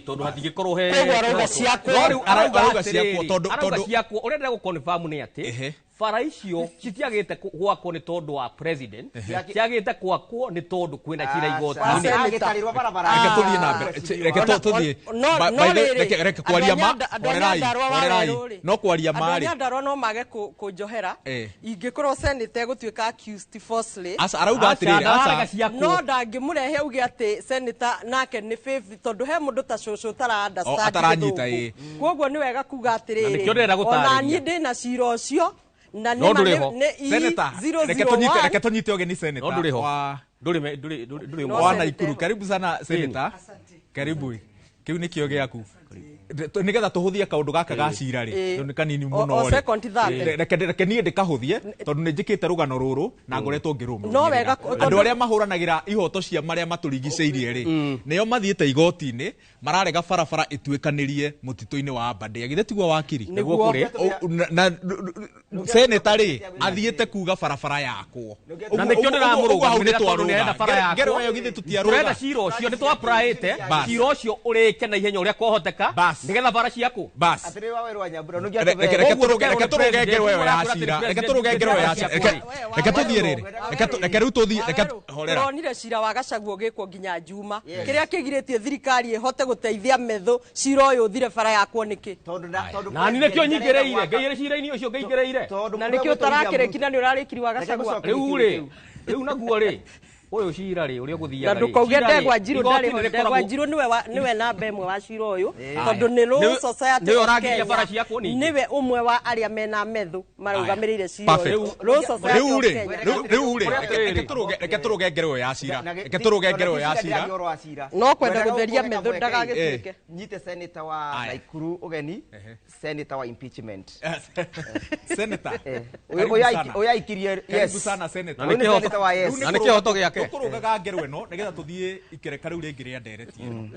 tondũ hatingĩkorwo he arauga ciakwo. No rĩu arauga ciakwo, tondũ arauga ciakwo. Ũrĩa ndĩrenda gũ confirm nĩ atĩ Bara icio citiagĩte gwakwo nĩ tondũ wa president, ciagĩte gwakwo nĩ tondũ kwĩna cira igoti-inĩ. Agĩtarĩrwo barabara. Reke tũthiĩ na mbere. Reke tũthiĩ. No By the way, rĩrĩ, reke kwaria ma, andũ a horerai, Nyandarua wa horerai. werũ rĩ, No kwaria ma andũ a rĩ. Nyandarua no mage kũnjohera ingĩkorwo senator egũtuĩka accused falsely. Aca, arauga Aca, atĩrĩrĩ, ndararega aca. ciakwo. No ndangĩmũrehe auge atĩ senator nake nĩ favor, tondũ he mũndũ ta cũcũ ũtara understand Ataranyita, gĩthũngũ. ĩ. Koguo nĩ wega kuga Na atĩrĩrĩ, nĩkĩo ndĩrenda ona gũtarĩria. niĩ ndĩna cira ũcio na No nĩ ma ndũrĩ ho. nĩ Senator, reke tũnyite, reke tũnyite ũgeni senator No ndũrĩ ho. wa Ndũrĩ me- ndũrĩ ndũrĩ ndũrĩ No wa senator. Naikuru. Karibu sana senator. Karibu. Kĩu nĩkĩo gĩaku. Nĩgetha tũhũthie kaũndũ gaka ga cira rĩ, tondũ nĩ kanini O- mũno o rĩ. second 30. Reke niĩ ndĩkahũthie tondũ nĩ njĩkĩte rũgano rũrũ na ngoretwo ngĩrũmĩrĩra. No wega, Andũ tondũ- arĩa mahũranagĩra ihoto cia marĩa matũrigicĩirie rĩ, nĩo mathiĩte igoti-inĩ mararega barabara ĩtuĩkanĩrie mũtitũ-inĩ wa Aberdare. Githĩ tiguo wakiri? Nĩguo kũrĩ. Na seneta rĩ athiĩte kuga barabara yakwo. Na nĩkĩo ndĩramũrũga, hau nĩ tondũ nĩarenda bara twarũga. yakwo. Ngero ĩyo githĩ tũtiarũga. Tũrenda cira ũcio nĩ twapraĩte Bas. cira ũcio ũrĩke na ihenya ũrĩa kwahoteka Bas. nĩgetha bara ciakwo. Bas. Atĩrĩ wa werũ wa Nyambura, nĩ Reke Ũguo tũrũge nĩkĩo reke tũrũge ngero ĩyo ya president cira. Reke president tũrũge ngero ĩyo ya cira. Reke tũthiĩ rĩrĩ. Reke rĩu tũthiĩ, reke horera. Tũronire cira wa Gachagua ũgĩkwo nginya Juma, kĩrĩa kĩgirĩtie thirikari ĩhote gũteithia metho cira ũyũ ũthire bara yakwo nĩkĩ? Na niĩ nĩkĩo nyingĩrĩire, ngĩire cira-inĩ ũcio ngĩingĩrĩire. Na nĩkĩo ũtarakĩrĩki na nĩ ũrarĩkiri wa Gachagua? Rĩu rĩ, rĩu naguo rĩ, ũyũ cira rĩ ũrĩa ũgũthiaga Na rĩ, ndũkauge cira rĩ, Ndegwa Njirũ igoti ndarĩ ho. nĩ Ndegwa rĩkoragwo- Njirũ nĩwe namba ĩmwe wa cira ũyũ, tondũ nĩ Law Nĩwe- Society nĩwe of ũrangiria Kenya, bara ciakwo ningĩ. nĩwe ũmwe wa arĩa mena metho marũgamĩrĩire cira Perfect. ũyũ. Law Society Rĩu of rĩ, Kenya. rĩu rĩ, reke tũrũge, reke tũrũge ngero ĩyo ya cira. Reke tũrũge ngero ĩyo ya cira. No kwenda gũtheria metho ndagagĩtuĩke. Nyite senator wa Aya. Naikuru ũgeni, senator wa impeachment. Senator. Ũyũ Karibu sana. ũyũ aikirie Karibu yes. sana senator. Na nĩ Ũyũ nĩ kĩhoto- senator wa yes. Rĩu Na nĩ kĩhoto gĩake. Tũkũrũgaga ngero ĩno nĩgetha tũthiĩ ikereka rĩu rĩngĩ rĩa ndereti ĩno.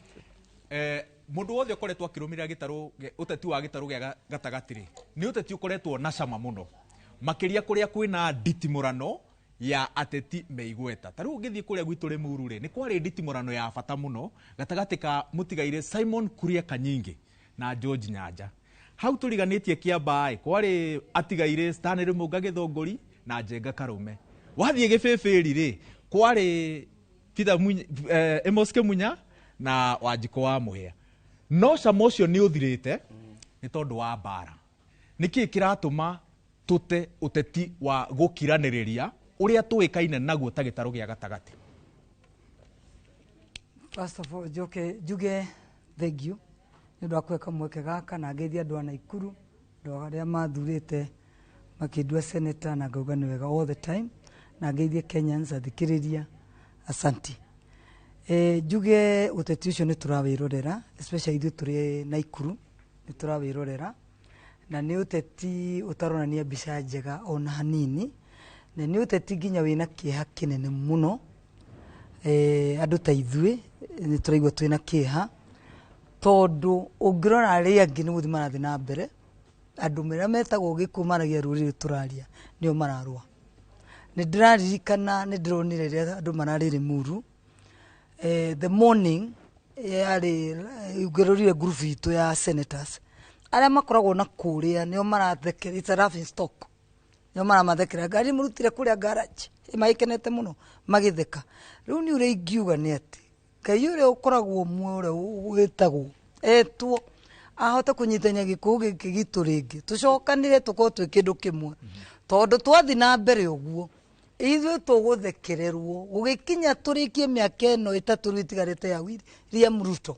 Mũndũ wothe ũkoretwo akĩrũmĩrĩra gĩtarũ ũteti wa gĩtarũ gĩa gatagatĩ rĩ, nĩ ũteti ũkoretwo na cama mũno makĩria kũrĩa kwĩna nditimũrano ya ateti me igweta. Ta rĩu ũngĩthiĩ kũrĩa gwitũ Rĩmuru rĩ, nĩ kwarĩ nditimũrano ya bata mũno gatagatĩ ka mũtigairĩ Simon Kuria Kanyingi na George Nyanja. Hau tũriganĩtie Kĩambaa ĩ, kwarĩ atigairĩ Stanley Mũnga Gĩthũngũri na Njenga Karũme. Wathiĩ Gĩbĩbĩri rĩ, kwarĩ Peter Munya, Amos Kĩmunya na Wanjikũ wa Mũhĩa. No cama ũcio nĩ ũthirĩte nĩ tondũ wa mbara. Nĩkĩ kĩratũma tũte ũteti wa gũkiranĩrĩria ũrĩa tũĩkaine naguo ta gĩtarũ gĩa gatagatĩ? First of all, njoke njuge thank you nĩ ũndũ wa kũhe kamweke gaka, na ngeithie andũ a Naikuru, andũ arĩa mathurĩte makĩndua senator, na ngauga nĩ wega all the time, na ngeithie Kenyans athikĩrĩria, asanti. Njuge ũteti ũcio nĩ tũrawĩrorera, especially ithuĩ tũrĩ Naikuru nĩ tũrawĩrorera, na nĩ ũteti ũtaronania mbica njega ona hanini, na nĩ ũteti nginya wĩna kĩeha kĩnene mũno. Andũ ta ithuĩ nĩ tũraigua twĩna kĩeha, tondũ ũngĩrora arĩa angĩ nĩ gũthiĩ marathiĩ na mbere, andũ arĩa metagwo gĩkuũ maragia rũrĩrĩ tũraria nĩo mararũa. Nĩ ndĩraririkana, nĩ ndĩronire rĩrĩa andũ mararĩ Rĩmuru, the morning yarĩ, ũngĩrorire group itũ ya senators arĩa makoragwo na kũrĩa nĩo marathekera, it's a laughing stock, nĩo maramathekera, ngari mũrutire kũrĩa garage, magĩkenete mũno magĩtheka. Rĩu nĩ ũrĩa ingiuga nĩ atĩ Ngai ũrĩa ũkoragwo muoyo ũrĩa wĩtagwo etwo ahote kũnyitania gĩkũũ gĩkĩ gitũ rĩngĩ, tũcokanĩre tũkorwo twĩ kĩndũ kĩmwe, tondũ twathiĩ na mbere ũguo ithuĩ tũgũthekererwo gũgĩkinya tũrĩkie mĩaka ĩno ĩtatũ rĩu ĩtigarĩte ya William Ruto,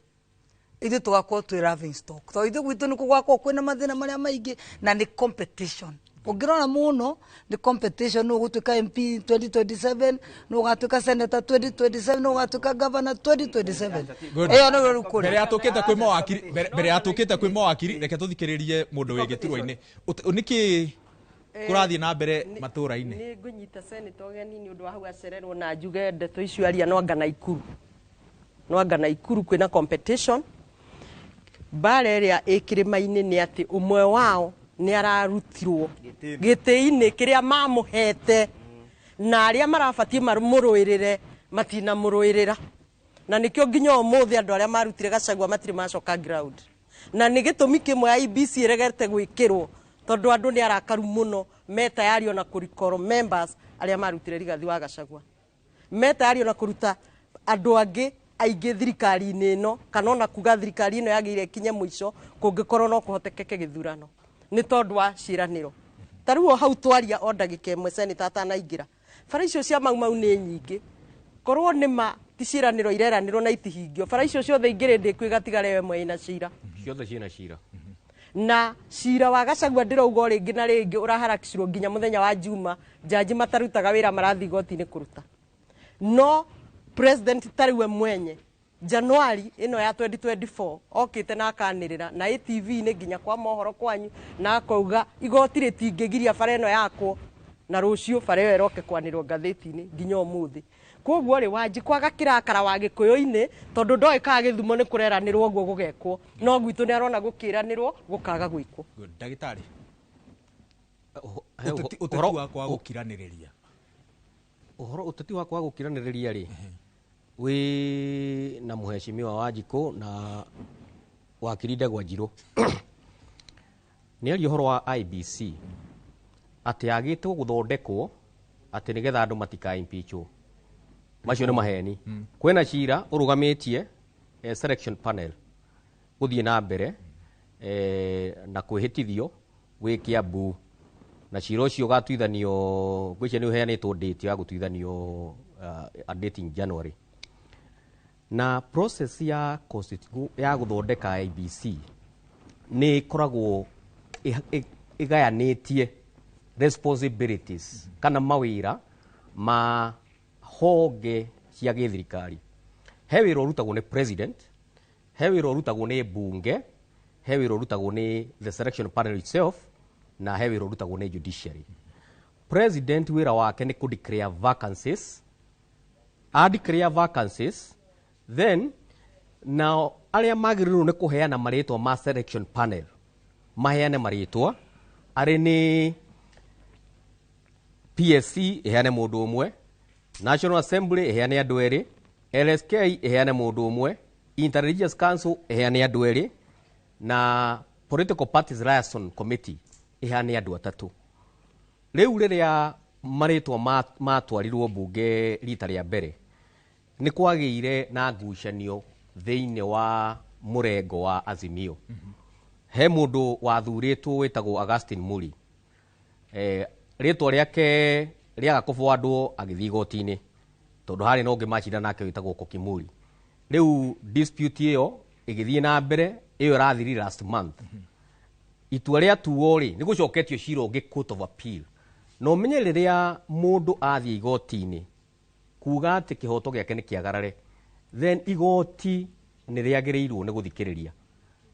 ithuĩ tũgakorwo twĩ laughing stock, tondũ ithuĩ gwitũ nĩ gũgakorwo kwĩna mathĩna marĩa maingĩ, na nĩ competition. Ũngĩrora mũno nĩ competition, nũ ũgũtuĩka MP 2027, nũ ũgatuĩka senator 2027, nũ ũgatuĩka governor 2027. Good. Ĩyo nĩyo rĩu kũrĩ. Mbere ya tũkĩte kwĩ mawakiri, mbere ya tũkĩte kwĩ mawakiri, reke tũthikĩrĩrie mũndũ wĩ gĩturwa-inĩ. Nĩkĩ kũrathiĩ na mbere matũra-inĩ? Nĩ ngũnyita senator ũgeni nĩ ũndũ wa hau acererwo, na njuge ndeto icio aria no anga Naikuru. No anga Naikuru kwĩna competition. Mbara ĩrĩa ĩ kĩrĩma-inĩ nĩ atĩ ũmwe wao nĩ ararutirwo gĩtĩ-inĩ kĩrĩa mamũhete, na arĩa marabatiĩ mamũrũĩrĩre matinamũrũĩrĩra, na nĩkĩo nginya ũmũthĩ andũ arĩa marutire Gachagua matirĩ macoka ground, na nĩ gĩtũmi kĩmwe IEBC ĩregete gwĩkĩrwo, Tondu andu ni arakaru muno me tayari ona kurikoro members aria marutire Rigathi wa Gachagua. Me tayari ona kuruta andu angi aingĩ thirikari-inĩ ĩno kana ona kuga thirikari ĩno yagĩrĩire ĩkinye mũico kũngĩkorwo no kũhotekeke gĩthurano nĩ tondũ wa ciĩranĩro. Ta rĩu o hau twaria o ndagĩka ĩmwe seneta atanaingĩra, bara icio cia Mau Mau nĩ nyingĩ, korwo nĩ ma ti ciĩranĩro ireranĩrwo na itihingio, bara icio ciothe ingĩrĩ ndĩku ĩgatigara ĩyo ĩmwe ĩna cira. Ciothe ciĩna cira. Na cira wa Gachagua ndĩrauga o rĩngĩ na rĩngĩ ũraharakicirwo nginya mũthenya wa Juma, jaji matarutaga wĩra marathiĩ igoti-inĩ kũruta. No president tariwe mwenye Januari ĩno ya 2024 okĩte na akanĩrĩra na ATV-inĩ nginya kwa mohoro kwanyu na akauga igoti rĩtingĩgiria bara ĩno yakwo na rũciũ bara ĩyo ĩroke kwanĩrwo ngathĩti-inĩ nginya ũmũthĩ. Koguo rĩ Wanjikũ agakĩrakara wa Gĩkũyũ-inĩ tondũ ndoĩ kana gĩthumo nĩ kũreranĩrwo ũguo gũgekwo, no gwitũ nĩ arona gũkĩranĩrwo gũkaga gwĩkwo. Ndagĩtarĩ, ũteti wakwa wa gũkiranĩrĩria, ũhoro ũteti wakwa wa gũkiranĩrĩria rĩ wĩ na mũheshimiwa Wanjikũ na wakiri Ndegwa Njirũ. Nĩ aria ũhoro wa IBC atĩ yagĩtwo gũthondekwo atĩ nĩgetha andũ matika impeachwo. Macio nĩ maheni. Kwĩna cira ũrũgamĩtie selection panel gũthiĩ na mbere na kwĩhĩtithio wĩ Kiambu, na cira ũcio ũgatuithanio, ngwĩciria nĩ ũheanĩtwo date ya gũtuithanio, a date in January. Na process ya ya gũthondeka IBC nĩ ĩkoragwo ĩgayanĩtie responsibilities kana mawĩra ma honge cia gĩthirikari. He wĩra ũrutagwo nĩ president, he wĩra ũrutagwo nĩ bunge, he wĩra ũrutagwo nĩ the selection panel itself, na he wĩra ũrutagwo nĩ judiciary. President wĩra wake nĩ kũ declare vacancies, a declare vacancies, then nao arĩa magĩrĩirwo nĩ kũheana marĩtwa ma selection panel maheane marĩtwa, arĩ nĩ PSC ĩheane mũndũ ũmwe, National Assembly ĩheane andũ erĩ, LSK ĩheane mũndũ ũmwe, Interreligious Council ĩheane andũ erĩ, na Political Parties Liaison Committee ĩheane andũ atatũ. Rĩu rĩrĩa marĩtwa matwarirwo bunge rita rĩa mbere, nĩ kwagĩire na ngucanio thĩinĩ wa mũrengo wa Azimio. He mũndũ wathurĩtwo wĩtagwo Augustine Muri. Rĩtwa rĩake rĩaga kũbwandwo agĩthiĩ igoti-inĩ tondũ harĩ na ũngĩ macira nake wĩtagwo Kokimuri. Rĩu dispute ĩyo ĩgĩthiĩ na mbere, ĩyo ĩrathirire last month. Itua rĩatuo rĩ, nĩ gũcoketio cira ũngĩ court of appeal. Na ũmenye rĩrĩa mũndũ athiĩ igoti-inĩ kuga atĩ kĩhoto gĩake nĩ kĩagarare, then igoti nĩ rĩagĩrĩirwo nĩ gũthikĩrĩria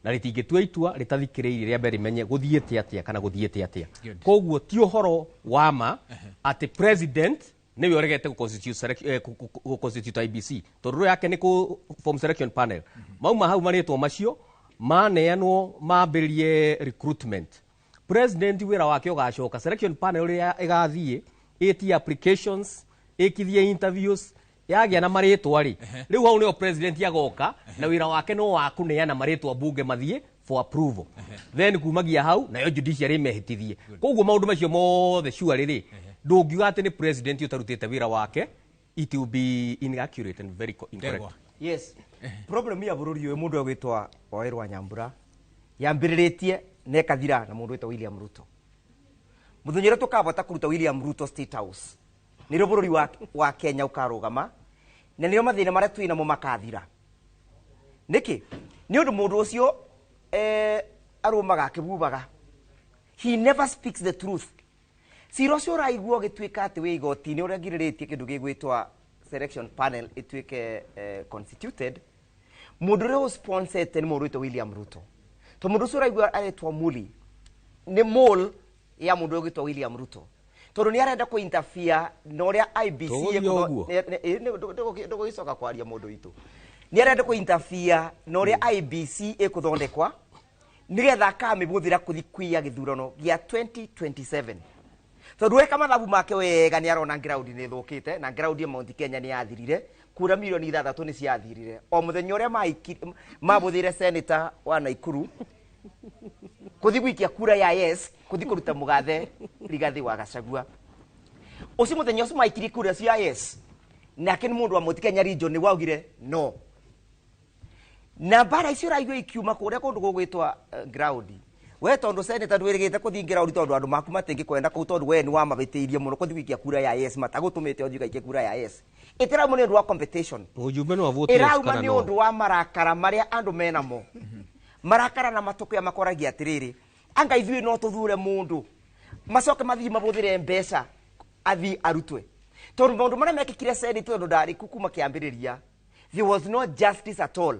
na rĩtingĩtua itua rĩtathikĩrĩirie rĩa mbere rĩmenye gũthiĩte atĩa kana gũthiĩte atĩa. Koguo ti ũhoro wa ma atĩ president nĩwe ũregete gũ-constitute IBC tondũ rĩo yake nĩ kũ form selection panel. Mauma hau marĩtwa macio maneanwo mambĩrĩrie recruitment. President wĩra wake ũgacoka selection panel ĩrĩa ĩgathiĩ ĩtie applications, ĩkithie interviews, yagĩa na marĩtwa rĩ, rĩu hau nĩho president agoka na wĩra wake no wa kũneana marĩtwa bunge mathiĩ for approval. Then kumagia hau nayo judiciary ĩmehĩtithie. Koguo maũndũ macio mothe surely rĩ, ndũngiuga atĩ nĩ president ũtarutĩte wĩra wake, it will be inaccurate and very incorrect. Yes. Problem ya bũrũri ũyũ mũndũ agwĩtwa Wawerũ Nyambura yambĩrĩrĩtie na ĩkathira na mũndũ wĩtwa William Ruto. Mũthenya ũrĩa tũkabota kũruta William Ruto State House, nĩrĩo bũrũri wa Kenya ũkarũgama, na nĩrĩo mathĩna marĩa twĩ namo makathira. Nĩkĩ? Nĩ ũndũ mũndũ ũcio arũmaga akĩbubaga. He never speaks the truth. Cira ũcio ũraigua ũgĩtuĩka atĩ wĩ igoti-inĩ ũrĩa ngirĩrĩtie kĩndũ gĩgwĩtwa selection panel ĩtuĩke constituted, mũndũ ũrĩa ũsponsete nĩ mũndũ wĩtwo William Ruto. To mũndũ ũcio ũraigua aretwo Muli nĩ mole ya mũndũ ũgwĩtwo William Ruto. Tondũ nĩ arenda kũ interfere na ũrĩa IBC ndũgũgĩcoka kwaria mũndũ witũ. Nĩ arenda kũ interfere na ũrĩa IBC ĩkũthondekwa nĩgetha akamĩbũthĩra kũthi kũiya gĩthurano gĩa 2027. Tondũ weka mathabu make wega nĩ arona ground nĩ ĩthũkĩte na ground ya Mount Kenya nĩ yathirire, kura milioni 6 nĩ ciathirire. O mũthenya ũrĩa mabũthĩire senator wa Naikuru kũthi gũikia kura ya yes, Kuthi kuruta mugathe Rigathi wa Gachagua. Ucio muthenya ucio maikirie kura cia yes. Nake ni mundu wa Mount Kenya region ni waugire no. Na mbara icio raigua ikiuma kuria kundu gugwitwa ground. We tondu senator ndwirigite kuthi ground tondu andu maku matingikwenda kuu tondu we ni wa mabitiirie muno kuthi gwikia kura ya yes matagutumite uthi gaikie kura ya yes. Itirauma ni undu wa competition. Ujumbe no wa vote yes Irauma kana ni no. undu wa marakara maria andu menamo. Marakara na matukuya makoragia atiriri. Anga ithuĩ no tuthure mundu. Macoke mathii mabuthire mbeca athi arutwe. Tondu maundu maria mekikire senate tondu ndari ku kuma kiambiriria. There was no justice at all.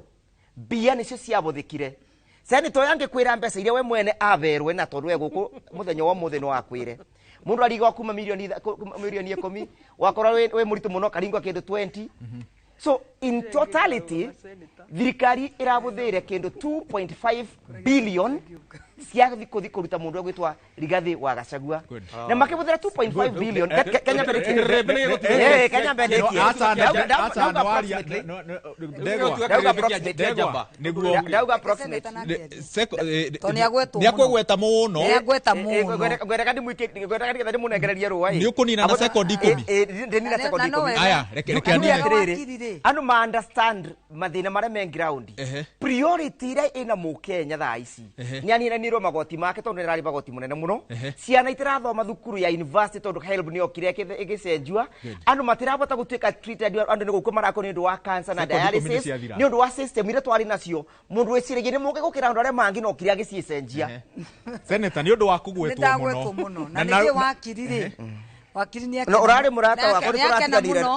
Mbia nicio ciabuthikire. Senator ũyũ angĩkwĩra mbeca iria we mwene aberwe na tondu we gũkũ mũthenya wa ũmũthĩ no akwĩre. Mũndũ arigwo kuma milioni 10 wakorwo wĩ mũritũ mũno karingwa kĩndũ 20. So in totality thirikari ĩrabuthĩire kĩndũ 2.5 billion cia kuthi kuruta mundu egwitwa Rigathi wa Gachagua na makibuthira 2.5 billion. Kenya mbere Kenya mbere ndauga approximately niakwegweta muno niagweta muno ngwereka ndimwike ngwereka ngetha ndimunengererie rũa Nĩ ũkũnina na sekondi 10. Ndinina sekondi 10. Aya, reke anine. Atĩrĩrĩ, andũ ma understand mathĩna marĩa me ground. Priority ĩrĩa ĩna mũkenya thaa ici nĩ aninanirwo magoti make tondu nĩ ararĩ magoti mũnene mũno. Ciana itirathoma thukuru ya university tondu HELB nĩ yokire ĩgĩcenjua. Andũ matirabota gũtuĩka treated, andũ nĩ gũkua marakua nĩ ũndũ wa cancer na Sekondi 10 nĩ dialysis ciathira. nĩ ũndũ wa system iria twarĩ nacio. Mũndũ wĩciragia nĩ mũũgĩ gũkĩra andũ arĩa mangĩ no kĩrĩa agĩcicenjia. Senator nĩ ũndũ wa kũgwetwo nĩndagwetwo mũno na nĩkĩ wakiri rĩ wakiri nĩ No, ũrarĩ mũrata wakwa, nĩ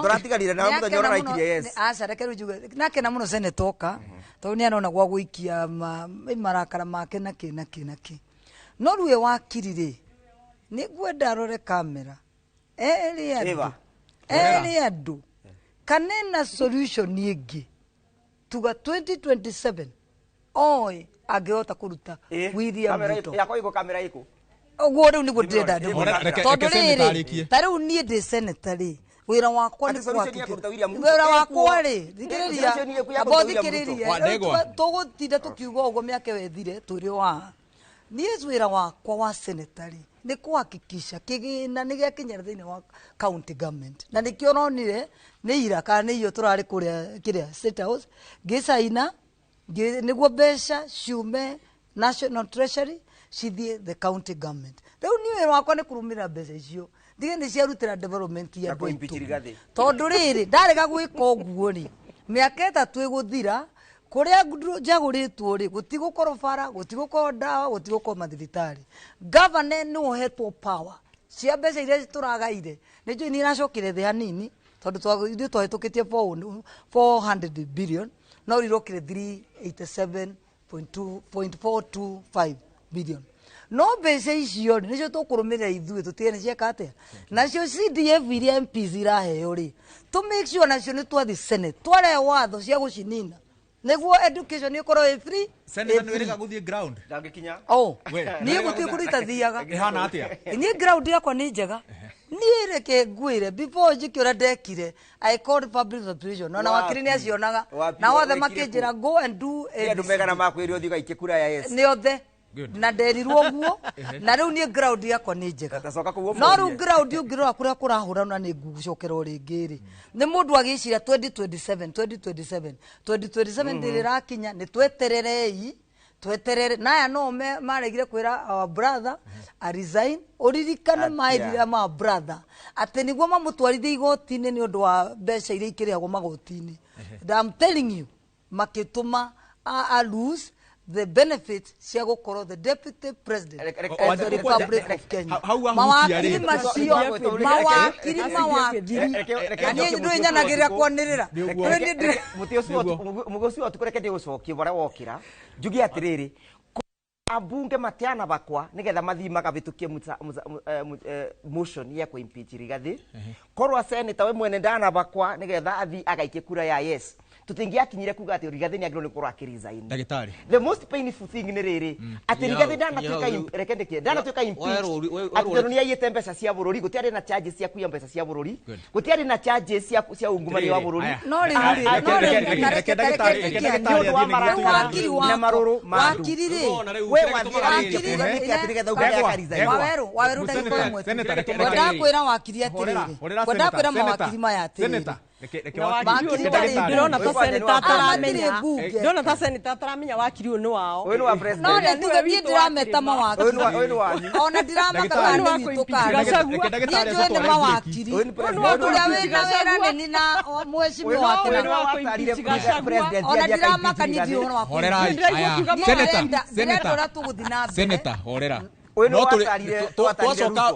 tũratiganire nawe mũthenya ũrĩa ũraikirie yes. Aca reke rĩu njuge nakena mũno senator oka tondũ nĩ arona gwa gũikia marakara make na kĩ na kĩ na kĩ. No rĩu wakiri rĩ nĩ ngwenda arore kamera ere andũ ere andũ kana ena solution ĩngĩ tuga 2027 oĩ angĩhota kũruta William Ruto. Yakwa ĩkũ kamera ĩkũ Ũguo rĩu nĩguo ndĩrenda ndĩmwĩre. Tondũ rĩrĩ ta rĩu niĩ ndĩ senator rĩ wĩra wakwa nĩ wĩra wakwa rĩ thikĩrĩria amba thikĩrĩria tũgũtinda tũkiuga ũguo mĩaka ĩyo ĩthire tũrĩ o haha. Niĩ wĩra wakwa wa senator rĩ nĩ kũhakikisha kĩgĩna nĩ gĩakinyĩra thĩinĩ wa county government na nĩkĩo ũronire nĩ ira kana nĩ iyo tũrarĩ kũrĩa kĩrĩa State House ngĩcaina nĩguo mbeca ciume National Treasury cithiĩ the county government. Rĩu niĩ wĩra wakwa nĩ kũrũmĩrĩra mbeca icio ndige nĩ ciarutĩra development ya andũ aitũ. Tondũ rĩrĩ ndarega gwĩka ũguo rĩ mĩaka 3 ĩgũthira kũrĩa njagũrĩtwo rĩ gũtigũkorwo bara gũtigũkorwo ndawa gũtigũkorwo mathibitarĩ. Governor nĩ ũhetwo power cia mbeca iria tũragaire nĩ njũĩ nĩ iracokire thĩ hanini tondũ ithuĩ twahĩtũkĩtie 400 billion no rirokire 387.425 billion. No mbeca icio nĩcio tũkũrũmĩrĩra ithuĩ tũtige nĩ cieka atĩa. Nacio CDF iria MPs iraheo rĩ tũ make sure nacio nĩ twathiĩ Senate twarehe watho cia gũcinina nĩguo education ĩkorwo ĩ free. Senator nĩ wĩrĩga gũthiĩ ground ndangĩkinya. Oh, niĩ gũtirĩ kũndũ itathiaga. Ĩhana atĩa? Niĩ ground yakwa nĩ njega. Niĩ reke ngwĩre before njĩke ũrĩa ndekire I called public administration na wakiri nĩ acionaga na othe makĩnjĩra go and do andũ megana makwĩre ũthiĩ ũgaikie kura ya yes nĩ othe na nderirwo ũguo na rĩu niĩ ground yakwa nĩ njega. No rĩu ground ũngĩrora kũrĩa kũrahũranwo nĩ ngũcokera o rĩngĩ rĩ nĩ mũndũ agĩciria 2027 2027 2027 ndĩrĩ ĩrakinya nĩ twetererei tweterere naya no maregire kwĩra our brother a resign ũririkane maĩrire ma brother atĩ nĩguo mamũtwarithie igoti-inĩ nĩ ũndũ wa mbeca iria ikĩrĩhagwo magoti-inĩ. I'm telling you makĩtũma a lose the benefit cia gũkorwo the deputy president of the Republic of Kenya. Mawakiri macio mawakiri na niĩ ndũĩ nyanagĩrĩra kwanĩrĩra. Mũtĩ ũcio ũtukũ reke ndĩgũcokie barĩa wokĩra njuge atĩrĩrĩ ambunge matiana bakwa nigetha mathii magabitukie motion ya kuimpeach Rigathi. Korwa senator we mwene ndana bakwa nigetha athi agaikie kura ya yes. Tũtingĩakinyire kuga atĩ Rigathĩ nĩ agĩrĩirwo nĩ gũkorwo akĩresign. Ndagĩtarĩ. The most painful thing nĩ rĩrĩ, atĩ Rigathĩ ndanatuĩka, reke ndĩkie, ndanatuĩka impeached atĩ tondũ nĩ aiyĩte mbeca cia bũrũri. Gũtiarĩ na charges cia kũiya mbeca cia bũrũri, gũtiarĩ na charges cia ungumania wa bũrũri. No rĩu rĩ, no rĩu Reke ndagĩtarĩ, reke ndagĩtarĩ Nĩ ũndũ wa athiĩ nĩguo marakara wakiri na marũrũ ma andũ. Wakiri rĩ, We wathiĩ nĩkĩ atĩ nĩgetha uge Ndegwa, akaresign? Ndegwa. Waweru, Waweru ndagĩka ĩmwe tu. Senator, reke Ngwendaga ndagĩtarĩ. kwĩra wakiri Horera, atĩrĩrĩ, horera, ngwendaga Senator, kwĩra mawakiri maya atĩrĩrĩ. Senator, reke Na wakiri, wakiri reke ũyũ ndagĩtarĩ. ndĩrona ta senator ataramenya, Matirĩ mbunge. ndĩrona ta senator ataramenya wakiri ũyũ nĩ wao. Ũyũ nĩ wa president. No nĩ tuge niĩ ndirameta mawakiri. Ũyũ nĩ wanyu. Ona ndiramaka kana nĩ witũ kana. Gachagua. Reke ndagĩtarĩ Niĩ njũĩ nĩ atũtware mawakiri. Ũyũ nĩ president. Mũndũ ũrĩa wĩna wĩra nĩ ni na mheshimiwa wake Ũyũ nĩ na wa watarire president ona athiĩ ndiramaka akaimpeach niĩ ndiũĩ ũhoro wa Horerai, Ndĩraigua aya. ũkiuga Niĩ Senator, ndĩrenda Senator, ũrĩa tũgũthiĩ na mbere. Senator, horera. Ũyũ nĩ No watarire Ruto.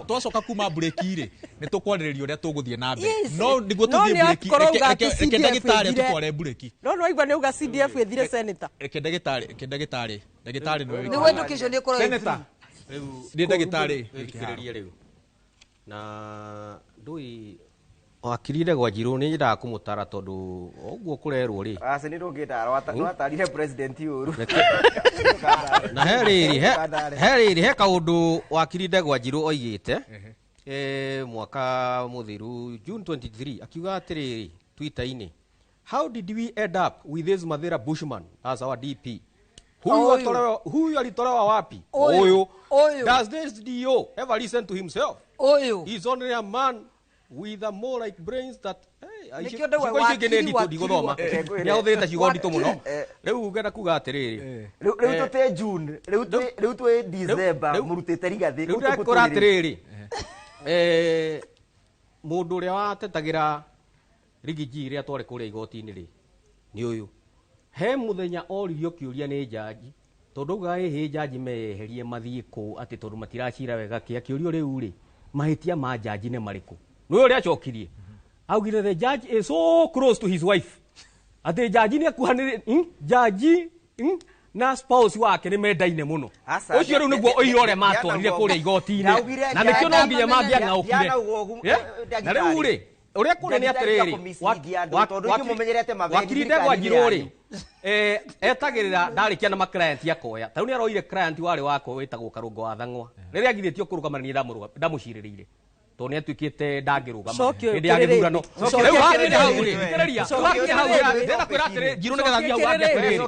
twacoka kuma break rĩ, nĩ tũkwarĩrĩria ũrĩa tũgũthiĩ na mbere. Yes. No nĩguo No tũthiĩ nĩ break, akorwo reke auga atĩ reke CDF ndagĩtarĩ ĩthire. atũtware break. No nĩ waigua nĩ auga CDF ĩthire senator. Reke ndagĩtarĩ, reke ndagĩtarĩ, ndagĩtarĩ nĩwe Nĩguo education ĩkorwo ĩ Senator, nĩ ndagĩtarĩ. Wĩthikĩrĩrie rĩu na ndũi wakiri Ndegwa Njirũ nĩ nyendaga kũmũtara tondũ ũguo kũrerwo rĩ. Aca nĩ ndũngĩndara, watarire president ũru. Na he rĩrĩ, he rĩrĩ, he kaũndũ wakiri Ndegwa Njirũ oigĩte mwaka mũthiru June 23, akiuga atĩrĩrĩ Twitter-inĩ, "How did we end up with this Mathira Bushman as our DP? Huyu Ũyũ. atolewa, huyu alitolewa wapi? Ũyũ. Ũyũ. Ũyũ. Does this DO ever listen to himself? Ũyũ. He's only a man with a more like brains that hey, Nĩkĩo ndauga ciugo icio ingĩ nĩ wakiri, nditũ wakiri, ndigũthoma. wakiri. Nĩ ahũthĩrĩte ciugo nditũ mũno. Eh. Rĩu ngenda kuga atĩrĩrĩ, Rĩu tũtĩ June, rĩu twĩ December, mũrutĩte Rigathĩ. Rĩu ndakora atĩrĩrĩ, mũndũ ũrĩa watetagĩra Rigiji rĩrĩa twarĩ kũrĩa igoti-inĩ rĩ, nĩ ũyũ. He mũthenya oririo kĩũria nĩ njanji, tondũ augaga ĩhĩ njanji meyeherie mathiĩ kũu atĩ tondũ matiracira wega kĩ, akĩũrio rĩu rĩ, mahĩtia ma njanji nĩ marĩkũ? Nĩ ũrĩa acokirie, augire the judge is so close to his wife, atĩ njanji nĩ akuhanĩrĩ, njanji na spouse wake nĩ mendaine mũno. Aca, Ũcio rĩu nĩguo ũira ũrĩa matwarire kũrĩa igoti-inĩ, Ndaugire na nĩkĩo no nginya mangĩang'aũkire. Ndianauga ũguo, Na rĩu rĩ, ũrĩa kũrĩ nĩ atĩrĩrĩ, tondũ inyuĩ mũmenyerete mabendi wakiri Ndegwa thirikari-inĩ Njirũ rĩ, yanyu. etagĩrĩra ndarĩkia na maclient akoya. Ta rĩu nĩ aroire client warĩ wakwa wĩtagwo Karũngo wa Thang'wa, rĩrĩa agirĩtio kũrũgama nĩ niĩ ndamũcirĩrĩire tondũ nĩ atuĩkĩte ndangĩrũgama Cokia ũyũ hĩndĩ ya gĩthurano. kĩrĩrĩ. Rĩu hakinya hau rĩ, Cokia thikĩrĩria, kĩrĩrĩ. hakinya hau rĩ, ndĩrenda kwĩra atĩrĩ, Njirũ nĩgetha thiĩ hau hangĩ atĩrĩrĩ.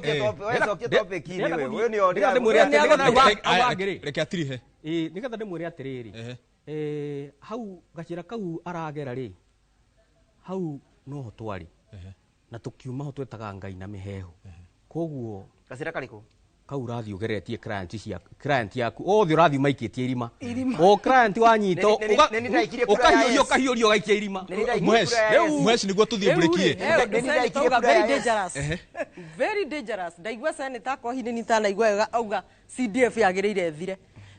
Cokia topic-inĩ we. Ũyũ nĩ Nĩgetha ndĩmwĩre atĩrĩ, nĩgetha hau hangĩ rĩ. Reke atirihe. Ĩĩ, nĩgetha ndĩmwĩre atĩrĩrĩ, hau gacĩra kau aragera rĩ, hau noho twarĩ na tũkiuma ho twetaga Ngai na mĩhehu. Koguo Gacĩra karĩkũ? Kau ũrathiĩ ũgeretie client cia client yaku othe ũrathiĩ maikĩtie irima, o client wanyita Nĩ ndaikirie kura ya ũkahiũria yes. ũkahiũria ũgaikia irima. Nĩ ndaikirie Mhesh, kura ya yes. Mhesh nĩguo tũthiĩ Rĩu break rĩ, ĩ. ũndũ senator auga very dangerous. Very dangerous. Ndaigua senator akwa hihi nĩ itanaigua wega auga CDF yagĩrĩire ĩthire.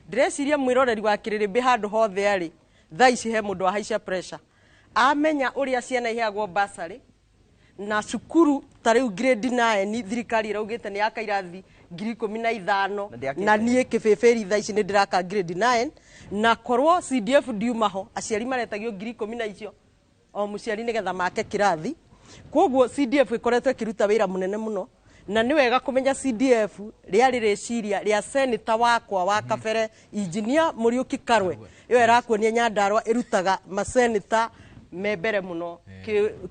Ndĩreciria mwĩroreri wa kĩrĩrĩmbĩ handũ hothe arĩ thaa ici he mũndũ wahaica pressure, amenya ũrĩa ciana iheagwo bursary na cukuru ta rĩu grade 9 thirikari ĩraugĩte nĩ yaka irathi 15,000, Na ndĩakĩte. na niĩ kĩbĩbĩri thaa ici nĩ ndĩraka grade 9, na korwo CDF ndiuma ho aciari maretagio 10,000 na icio o mũciari nĩgetha make kĩrathi. Koguo CDF ĩkoretwo ĩkĩruta wĩra mũnene mũno, na nĩ wega kũmenya CDF rĩarĩ rĩciria rĩa seneta wakwa wa kabere engineer Mũriũki Karwe, ĩyo ĩrakuonia Nyandarua ĩrutaga maseneta me mbere mũno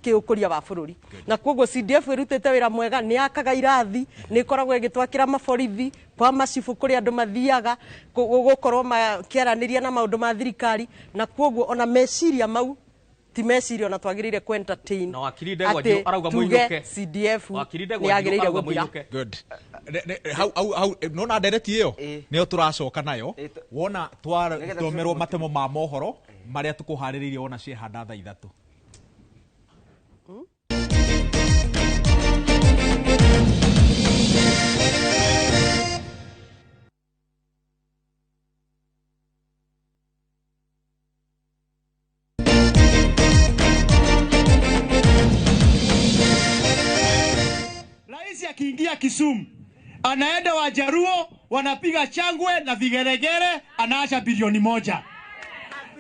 kĩũkũria wa bũrũri, na koguo CDF ĩrutĩte wĩra mwega, nĩ yakaga irathi, nĩ ĩkoragwo ĩgĩtwakĩra maborithi kwa macibũ kũrĩa andũ mathiaga gũkorwo makĩaranĩria na maũndũ ma thirikari, na koguo ona meciria mau ti meciria ona twagĩrĩire ku entertain Na wakiri Ndegwa atĩ Njirũ arauga tuge mũinũke. CDF Wakiri nĩ Ndegwa Njirũ yagĩrĩire arauga gũthira. mũinũke. Good. Hau hau hau nona ndereti ĩyo nĩyo tũracoka nayo wona twathomerwo matemo ma mohoro marĩa tũkũharĩrĩirie wona ciehanda thaa 3. Rais akiingia Kisumu anaenda Wajaruo wanapiga changwe na vigeregere, anaacha bilioni 1.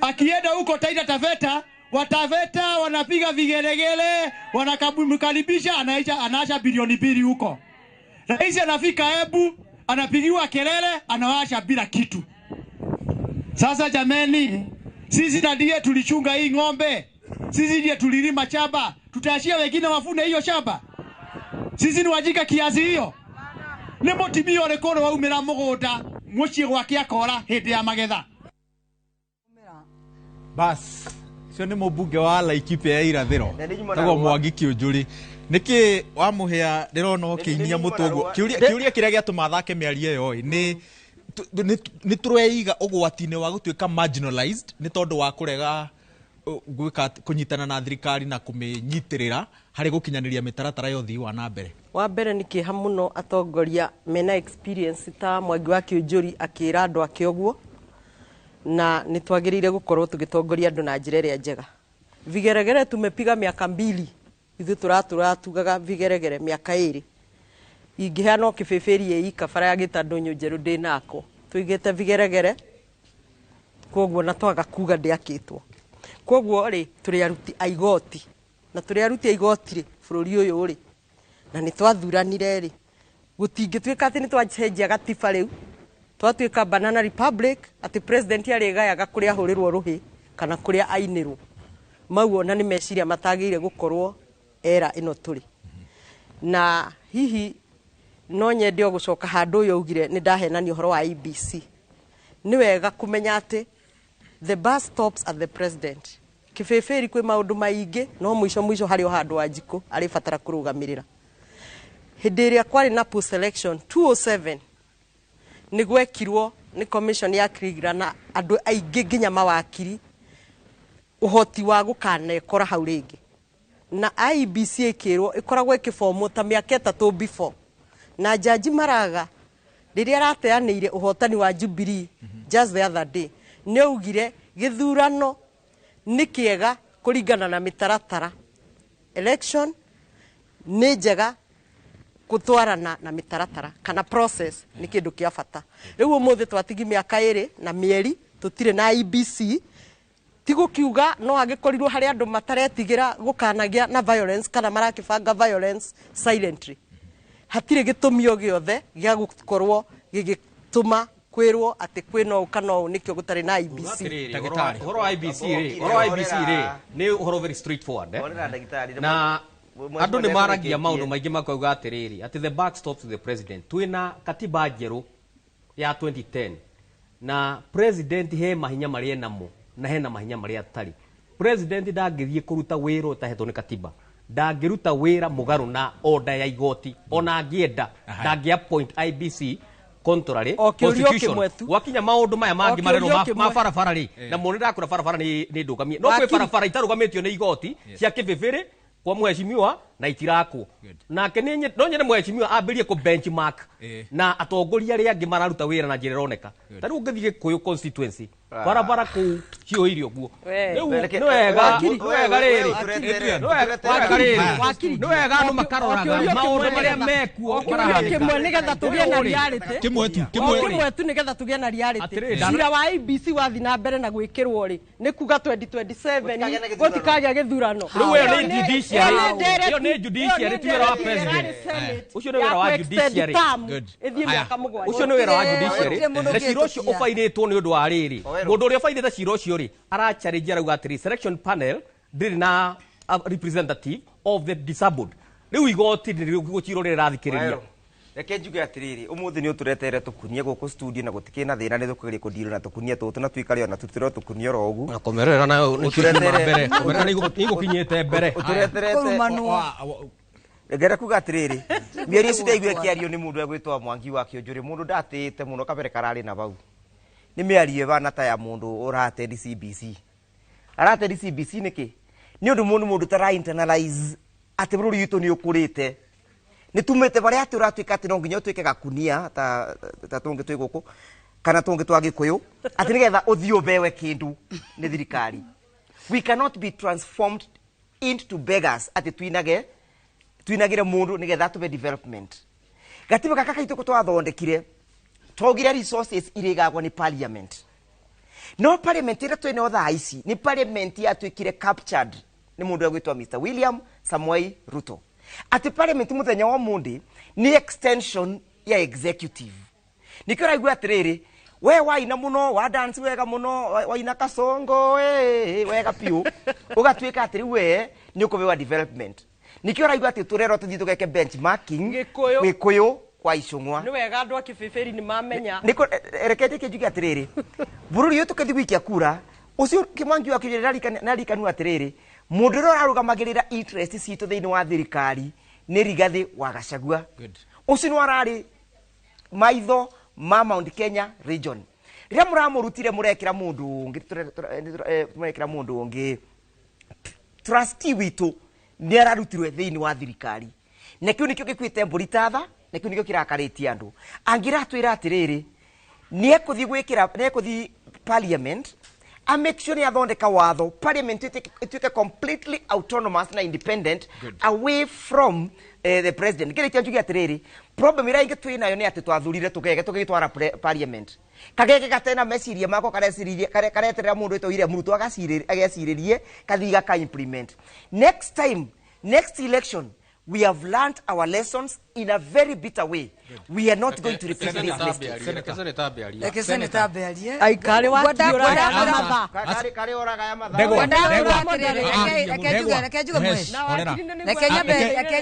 Akienda huko Taita Taveta Wataveta wanapiga vigelegele, wanakamkaribisha, anaacha bilioni 2 huko. Rais anafika Embu, anapigiwa kelele, anawaacha bila kitu. Sasa jameni, sisi ndiye tulichunga hii ng'ombe, sisi ndiye tulilima shamba, tutaachia wengine wafune hiyo shamba? Sisi ni wajika kiasi hiyo? Nĩ mũtumia ũrĩkũ ũrĩ waumĩra mũgũnda mũciĩ gwake akora hĩndĩ ya magetha? Bas, cio nĩ mũmbunge wa Laikipia ya irathĩro tagwo Mwangi Kĩũnjũri. Nĩkĩ wamũhĩa ndĩrona ũkĩinia mũtwe ũguo? Kĩũria kĩrĩa gĩatũma athake mĩario ĩyo ĩ nĩ tũreiga ũgwati-inĩ wa gũtuĩka marginalized nĩ tondũ wa kũrega gwĩka kũnyitana na thirikari na kũmĩnyitĩrĩra harĩ gũkinyanĩria mĩtaratara ya ũthii wa na mbere. Wa mbere nĩ kĩeha mũno atongoria mena experience ta Mwangi wa Kĩũnjũri akĩra andũ ake ũguo, na nĩ twagĩrĩire gũkorwo tũgĩtongoria andũ na njĩra ĩrĩa njega. Vigeregere tumepiga mĩaka 2, ithuĩ tũratũratugaga vigeregere mĩaka 2. Ingĩheana kĩbĩbĩri ĩika bara ya gĩtandũ njerũ ndĩnako tũigĩte vigeregere, koguo na twaga kuga ndĩakĩtwo. Koguo rĩ tũrĩ aruti a igoti, na tũrĩ aruti a igoti rĩ bũrũri ũyũ rĩ, na nĩ twathuranire rĩ, gũtingĩtuĩka atĩ nĩ twacenjia gatiba rĩu twatuĩka banana republic, atĩ president arĩgayaga kũrĩa ahũrĩrwo rũhĩ kana kũrĩa ainĩrwo. Mau ona nĩ meciria matagĩrĩire gũkorwo era ĩno tũrĩ. Na hihi no nyende o gũcoka handũ ũyũ augire nĩ ndahenania ũhoro wa IEBC. Nĩ wega kũmenya atĩ the bus stops at the president. Kĩbĩbĩri kwĩ maũndũ maingĩ, no mũico mũico harĩ o handũ Wanjikũ arĩbatara kũrũgamĩrĩra. Hĩndĩ ĩrĩa kwarĩ na post selection 207 nĩ gwekirwo nĩ commission ya Kriegler na andũ aingĩ nginya mawakiri ũhoti wa gũkanekora hau rĩngĩ. Na IEBC ĩkĩrwo ĩkoragwo ĩkĩbomwo ta mĩaka 3 before. Na Jaji Maraga rĩrĩa arateanĩire ũhotani wa Jubilee just the other day nĩ augire gĩthurano nĩ kĩega kũringana na mĩtaratara. Election nĩ njega gũtwarana na mĩtaratara kana process nĩ kĩndũ kĩa bata. Rĩu ũmũthĩ twatigi mĩaka 2 na mĩeri tũtirĩ na IEBC, ti gũkiuga no agĩkorirwo harĩ andũ mataretigĩra gũkanagĩa na violence kana marakĩbanga violence silently. Hatirĩ gĩtũmi o gĩothe gĩa gũkorwo gĩgĩtũma kwĩrwo atĩ kwĩna ũũ kana ũũ nĩkĩo gũtarĩ na IEBC. Ũhoro wa IEBC rĩ, ũhoro wa IEBC rĩ nĩ ũhoro very straightforward. Na andũ nĩ maragia maũndũ maingĩ makauga atĩrĩrĩ atĩ the buck stops with the president. Twĩna katiba njerũ ya 2010 na president he mahinya marĩa enamo na hena mahinya marĩa atarĩ. President ndangĩthiĩ kũruta wĩra ũtahetwo nĩ katiba, ndangĩruta wĩra mũgarũ na order ya igoti, ona angĩenda ndangĩ appoint IEBC contrary constitution. Wakinya maũndũ maya mangĩ marerwo ma barabara rĩ, na mũndũ ndakũra barabara nĩ ndũgamie, no kwĩ barabara itarũgamĩtio nĩ igoti cia kĩbĩbĩrĩ kwa mheshimiwa na itirakwo. Nake no nyene mheshimiwa ambĩrie kũ benchmark na atongoria arĩa angĩ mararuta wĩra na njĩra ĩroneka. Ta rĩu ũngĩthiĩ Gĩkũyũ constituency barabara kũu ciũire ũguo. Rĩu nĩ wega rĩrĩ, nĩ wega andũ makaroraga maũndũ marĩa mekuo kĩmwe nĩgetha tũgĩe na reality. Kĩmwe tu nĩgetha tũgĩe na reality. Cira wa IEBC wathi na mbere na gwĩkĩrwo rĩ nĩ kuga 2027 gũtikagĩa gĩthurano. Rĩu ĩyo nĩ judiciary, ĩyo nĩ judiciary, ti wĩra wa president. Ũcio nĩ wĩra wa judiciary. Ũcio nĩ wĩra wa judiciary. Na cira ũcio ũbairĩtwo nĩ ũndũ wa rĩrĩ, mũndũ ũrĩa ũbairĩte cira ũcio rĩ aracharĩnjia arauga atĩrĩ selection panel ndĩrĩ na representative of the disabled. Rĩu igoti nĩrĩgũcirwo rĩrathikĩrĩria. Reke njuge atĩrĩrĩ, ũmũthĩ nĩ ũtũretere tũkunie gũkũ studio na gũtikĩrĩ na thĩna, nĩ tũkũgeria kũndirwo na tũkunie tũtũ na tuikare ona tũtirwo tũkunie oro ũguo. Na kũmerera nayo nĩ mbere, kũmerera nĩ igũkinyĩte mbere. Ũtũreterete ngera kuga atĩrĩrĩ, mĩario ici ndaigua ĩkĩario nĩ mũndũ egwĩtwo Mwangi wa Kĩũnjũrĩ, mũndũ ndatĩĩte mũno kabere kararĩ na bau. Nĩ mĩario ĩbana ta ya mũndũ ũratendi CBC. Aratendi CBC nĩkĩ? Nĩ ũndũ mũndũ tara internalize atĩ bũrũri witũ nĩ ũkũrĩte. Nĩ tumĩte barĩa atĩ ũratuĩka atĩ no nginya ũtuĩke gakunia ta tũngĩ twĩ gũkũ kana tũngĩ twa Gĩkũyũ atĩ nĩgetha ũthiĩ ũbewe kĩndũ nĩ thirikari. We cannot be transformed into beggars atĩ twinagĩre mũndũ nĩgetha atũbe development. Gatiba gaka kaitũ twathondekire twaugire resources irĩgagwo nĩ parliament. No parliament ĩrĩa twĩnayo thaa ici nĩ parliament yatuĩkire captured nĩ mũndũ ũgwĩtwo Mr. William Samoei Ruto. Atĩ parliament mũthenya wa ũmũthĩ nĩ extension ya executive. Nĩkĩo ũraigua atĩrĩrĩ, we waina mũno, wa dance wega mũno, waina kasongo wega biũ, ũgatuĩka atĩ rĩu we nĩ ũkũbewa development. Nĩkĩo ũraigua atĩ tũrerwo tũthiĩ tũgeke benchmarking Gĩkũyũ. Gĩkũyũ kwa Icũng'wa. Nĩ wega andũ a Kĩbĩbĩri nĩ mamenya. Nĩkũ reke njĩke njuge atĩrĩrĩ, bũrũri ũyũ tũkĩthiĩ gũikia kura, ũcio Kĩmwangi wa Kĩrĩra narikanua atĩrĩrĩ, mũndũ ũrĩa ũrarũgamagĩrĩra interest citũ thĩinĩ wa thirikari nĩ Rigathĩ wa Gachagua. Ũcio nĩ ararĩ maitho ma Mount Kenya region. Rĩrĩa mũramũrutire mũrekĩra mũndũ ũngĩ, mũrekĩra mũndũ ũngĩ, trustee witũ nĩ ararutirwe thĩinĩ wa thirikari. Na kĩu nĩkĩo gĩkuĩte mbũri ta tha, na kĩu nĩkĩo kĩrakarĩtie andũ. Angĩratwĩra atĩrĩrĩ, nĩ ekũthiĩ gwĩkĩra, nĩ ekũthiĩ parliament, a make sure nĩ athondeka watho, parliament ĩtuĩke completely autonomous na independent. Good. Away from the president. Ngĩrĩkia njuge atĩrĩrĩ, problem ĩrĩa ĩngĩ twĩ nayo nĩ atĩ twathurire tũgege tũgĩtwara parliament. Kagege gatena meciria mako kareciririe, kareterera mũndũ wĩtwo William Ruto agecirĩrie, kathiĩ gaka implement. Next time, next election, we have learned our lessons in a very bitter way. We are not going to repeat this mistake. Reke Senator ambe arie. Aikare Ngwenda- wakiri ngwenda- ũragaya mathaa. Karĩ oragaya mathaa. Ndegwa, Ngwenda Ndegwa. kuga atĩrĩrĩ, reke njuge, reke njuge Mhesh, mhesh. horera. Reke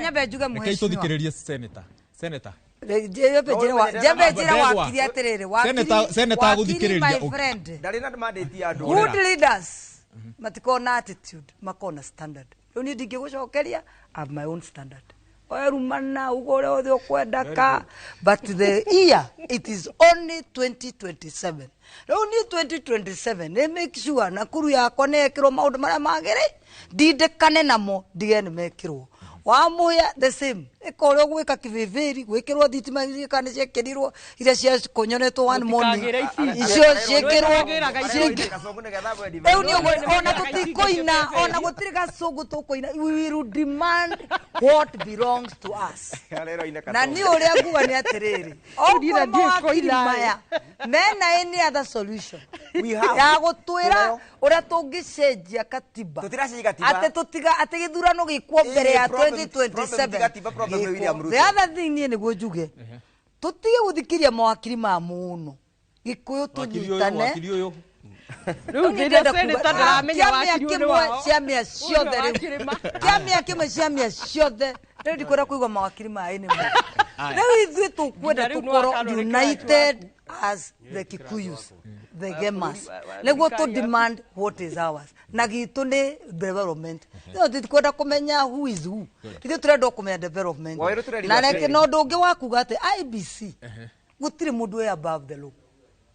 nyambe njuge Reke mheshimiwa. itũthikĩrĩrie senator. Senator. Njambe njĩre Ndegwa. wakiri atĩrĩrĩ, wakiri, Senator wakiri agũthikĩrĩria. my friend. Ndarĩ na mandate ya andũ. Good leaders matikoragwo na attitude, makoragwo na standard. Rĩu niĩ ndingĩgũcokeria, I have my own standard. Werumana uga ũrĩa wothe ũkwenda ka, but the year it is only 2027. Rĩu niĩ 2027 nĩ make sure Nakuru yakwa nĩ yekĩrwo maũndũ marĩa magĩrĩ, ndindĩkane namo ndige nĩ mekĩrwo. Wamuya the same, ĩka ũrĩa ũgwĩka Kĩbĩbĩri, gwĩkĩrwo thitima iria kana ciekĩrirwo iria ciakonyonetwo one morning, Mũtikagĩre itinga. icio ciĩkĩrwo Mũtikagĩraga ciĩkĩrwo Kasongo nĩgetha mwendi. rĩu nĩ ũguo ona tũtikũina, ona gũtirĩ gacũngũ tũkũina, we will demand what belongs to us. Arero ina Na Kasongo. niĩ ũrĩa nguga nĩ atĩrĩrĩ, okorwo Ndira mawakiri ndikũina. maya mena any other solution We have. ya gũtwĩra ũrĩa tũngĩcenjia katiba, Tũtiracenjia katiba. atĩ tũtiga atĩ gĩthurano gĩkwo mbere ya Problem ti katiba, problem nĩ William 2027. Ruto. The other thing niĩ nĩguo njuge, tũtige gũthikĩria mawakiri ma mũno, Gĩkũyũ tũnyitane. Rĩu ngĩria senator ndaramenya wakiri ũyũ nĩ wao. Ciamĩa ciothe Ũyũ nĩ rĩu wakirima. kĩamĩa kĩmwe ciamĩa ciothe rĩu ndikwenda kũigua mawakiri maya anymore. Rĩu ithuĩ tũkwenda Nginya rĩu nĩ tũkorwo wakarũrĩkĩra united as the Kikuyus, the Gemas, nĩguo tũ demand what is ours, na gitũ nĩ development. No tũtikwenda kũmenya who is who, ithuĩ tũrenda o kũmenya development. Wawerũ tũrerirwo Na reke atĩrĩrĩ. na ũndũ ũngĩ wa kuga atĩ IBC gũtirĩ mũndũ wĩ above the law.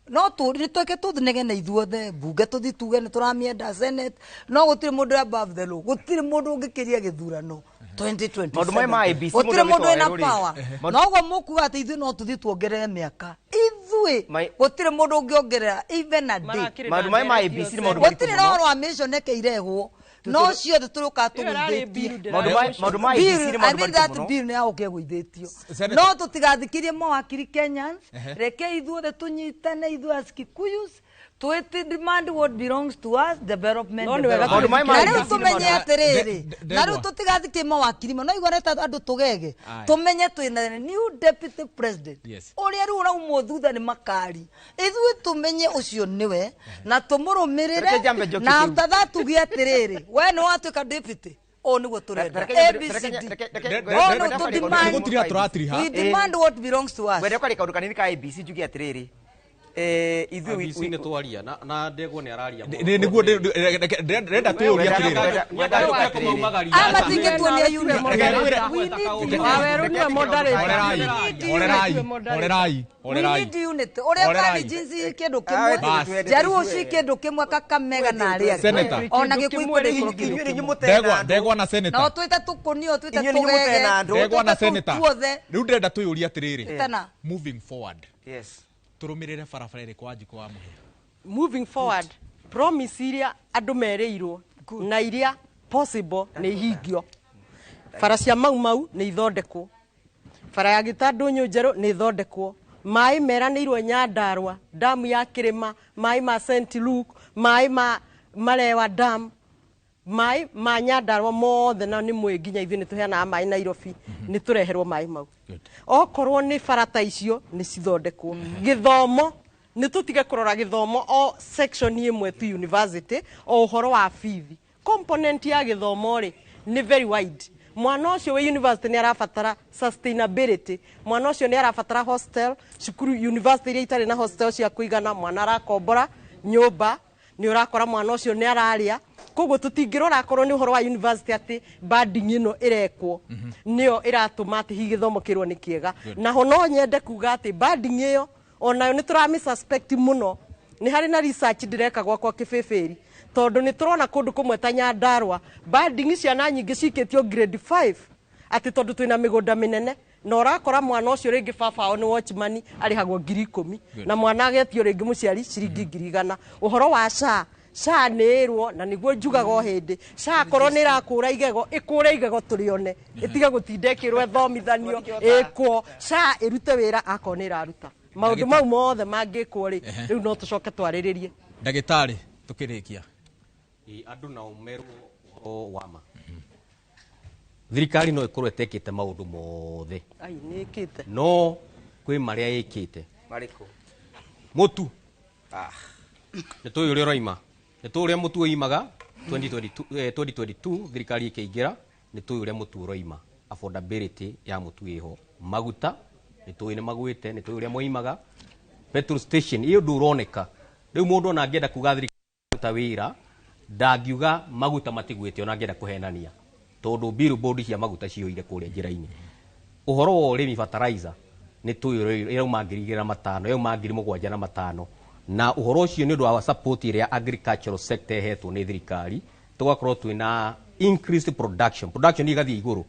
No nĩ tweke tũthinegene ithuothe mbunge tũthi tuge nĩ tũramĩenda senate, no gũtirĩ mũndũ wĩ above the law, gũtirĩ mũndũ ũngĩkĩria gĩthurano 2027. Maũndũ maya ma IEBC gũtirĩ mũndũ mũndũ wĩna agĩtwo Wawerũ rĩ. power. Noguo mũkuga atĩ ithuĩ no tũthiĩ tuongerere mĩaka, ithuĩ gũtirĩ mũndũ ũngĩongerera even a day. Marakĩrĩ na Maũndũ maya ma ndereti IEBC nĩ yothe. maũndũ maritũ Gũtirĩ mũno. na ũhoro wa mission eke irehwo, no ciothe tũrĩũkaga Ĩyo ĩrarĩ bill tũgũithĩtie. ndĩra- Maũndũ ma IEBC nĩ Bill, I maũndũ mean maritũ that mũno. bill nĩ yagũka ĩgũithĩtio. Senator. No tũtigathikirie mawakiri Kenyans, reke ithuothe tũnyitane ithuĩ as Kikuyus, twĩti demand what belongs to us, development, No nĩ wega development. Maũndũ maya ma Na rĩu IEBC nĩ tũmenye maũndũ- atĩrĩrĩ, na rĩu Ndegwa. tũtigathikie mawakiri ma no igua ta andũ tũgege, Aye. tũmenye twĩna new deputy president Yes. ũrĩa rĩu ũraumwo thutha nĩ makari, ithuĩ tũmenye ũcio nĩwe na tũmũrũmĩrĩre, Reke njambe njokie na kĩu. after that tuge atĩrĩrĩ, we nĩ watuĩka deputy, ũũ nĩguo tũrenda ABCD. Oh, no, to demand. Nĩgũtiriha tũratiriha. We demand what belongs to us. Wende kwarĩ kaũndũ kanini ka IEBC njuge atĩrĩrĩ, ithuĩ IEBC nĩ twaria na Ndegwa nĩ araria mũno. Nĩguo ndĩrenda twĩyũrie atĩrĩrĩ. Aya matingĩtuonia unity. Reke We need unity. Wawerũ nĩwe moderator. Horerai, horerai, horerai, We horerai. need unity. Ũrĩa Horerai. Kalenjin ci kĩndũ kĩmwe, Bas. Jaruo ci kĩndũ kĩmwe, Kakamega na arĩa angĩ. Senator. Ona Gĩkũyũ kwenda ikorwo kĩndũ Inyuĩ nĩ kĩmwe. mũtena Ndegwa, andũ. Ndegwa na No senator. twĩte tũkũnio, twĩte Inyuĩ nĩ tũgege, mũtena andũ. Ndegwa na twĩte tũu senator. tuothe. Rĩu ndĩrenda twĩyũrie atĩrĩrĩ. Tena. Moving forward. Yes. Tũrũmĩrĩre barabara ĩrĩkũ Wanjikũ wa Mũhĩa? Moving forward, promise iria andũ merĩirwo na iria possible nĩ ihingio. Bara cia Mau Mau nĩ ithondekwo, bara ya Gĩtandũnyũ njerũ nĩ ithondekwo, Maĩ meranĩirwo Nyandarua, damu ya Kĩrĩma, maĩ ma St Luke, maĩ ma Marewa dam, maĩ ma Nyandarua mothe, na nĩ mwĩ nginya ithuĩ nĩ tũheanaga maĩ Nairobi, nĩ tũreherwo maĩ mau. Okorwo nĩ bara ta icio nĩ cithondekwo. Gĩthomo, nĩ tũtige kũrora gĩthomo o section ĩmwe tu, university, o ũhoro wa bithi. Component ya gĩthomo rĩ nĩ very wide. Mwana ũcio wĩ university nĩ arabatara sustainability, mwana ũcio nĩ arabatara hostel, cukuru university iria itarĩ na hostel cia kũigana, mwana arakombora nyũmba, nĩ ũrakora mwana ũcio nĩ ararĩa. Koguo tũtingĩrora akorwo nĩ ũhoro wa university atĩ banding ĩno ĩrekwo nĩyo ĩratũma atĩ hihi gĩthomo kĩrwo nĩ kĩega. Naho no nyende kuga atĩ banding ĩyo onayo nĩ tũramĩ suspect mũno. Nĩ harĩ na research ndĩreka gwakwa kĩbĩbĩri, tondũ nĩ tũrona kũndũ kũmwe ta Nyandarua banding ciana nyingĩ cikĩtio grade 5 atĩ tondũ twĩna mĩgũnda mĩnene, na ũrakora mwana ũcio rĩngĩ baba wao nĩ watchman, arĩhagwo 10,000, na mwana agetio rĩngĩ mũciari ciringi 100,000. Ũhoro wa SHA, SHA nĩ ĩrwo na nĩguo njugaga o hĩndĩ, SHA korwo nĩ ĩrakũra igego, ĩkũre igego tũrĩone, ĩtige gũtinda ĩkĩrwo ĩthomithanio, ĩkwo SHA ĩrute wĩra akorwo nĩ ĩraruta. Maũndũ mau mothe mangĩkwo rĩ, rĩu no tũcoke twarĩrĩrie. Ndagĩtarĩ, tũkĩrĩkia. Ĩ, andũ nao merwo ũhoro wa ma, thirikari no ĩkorwo ĩtekĩte maũndũ mothe. Ai, nĩ ĩkĩte. No kwĩ marĩa ĩkĩte. Marĩkũ? Mũtu nĩ tũĩ ũrĩa ũroima, nĩ tũĩ ũrĩa mũtu ũimaga 2022, 2022 thirikari ĩkĩingĩra, nĩ tũĩ ũrĩa mũtu ũroima, affordability ya mũtu ĩho. Maguta nĩ tũĩ nĩ magwĩte, nĩ tũĩ ũrĩa moimaga. Petrol station ĩ ũndũ ũroneka rĩu, mũndũ ona angĩenda kuga thirikari ruta wĩra, ndangiuga maguta matigwĩte, ona angĩenda kũhenania, tondũ billboard cia maguta ciyũire kũrĩa njĩra-inĩ. Ũhoro wa ũrĩmi, fertilizer nĩ tũĩ ĩrauma 2,500, yauma 7,500, na ũhoro ũcio nĩ ũndũ wa support ĩrĩa agricultural sector ĩhetwo nĩ thirikari, tũgakorwo twĩna increased production, production igathiĩ igũrũ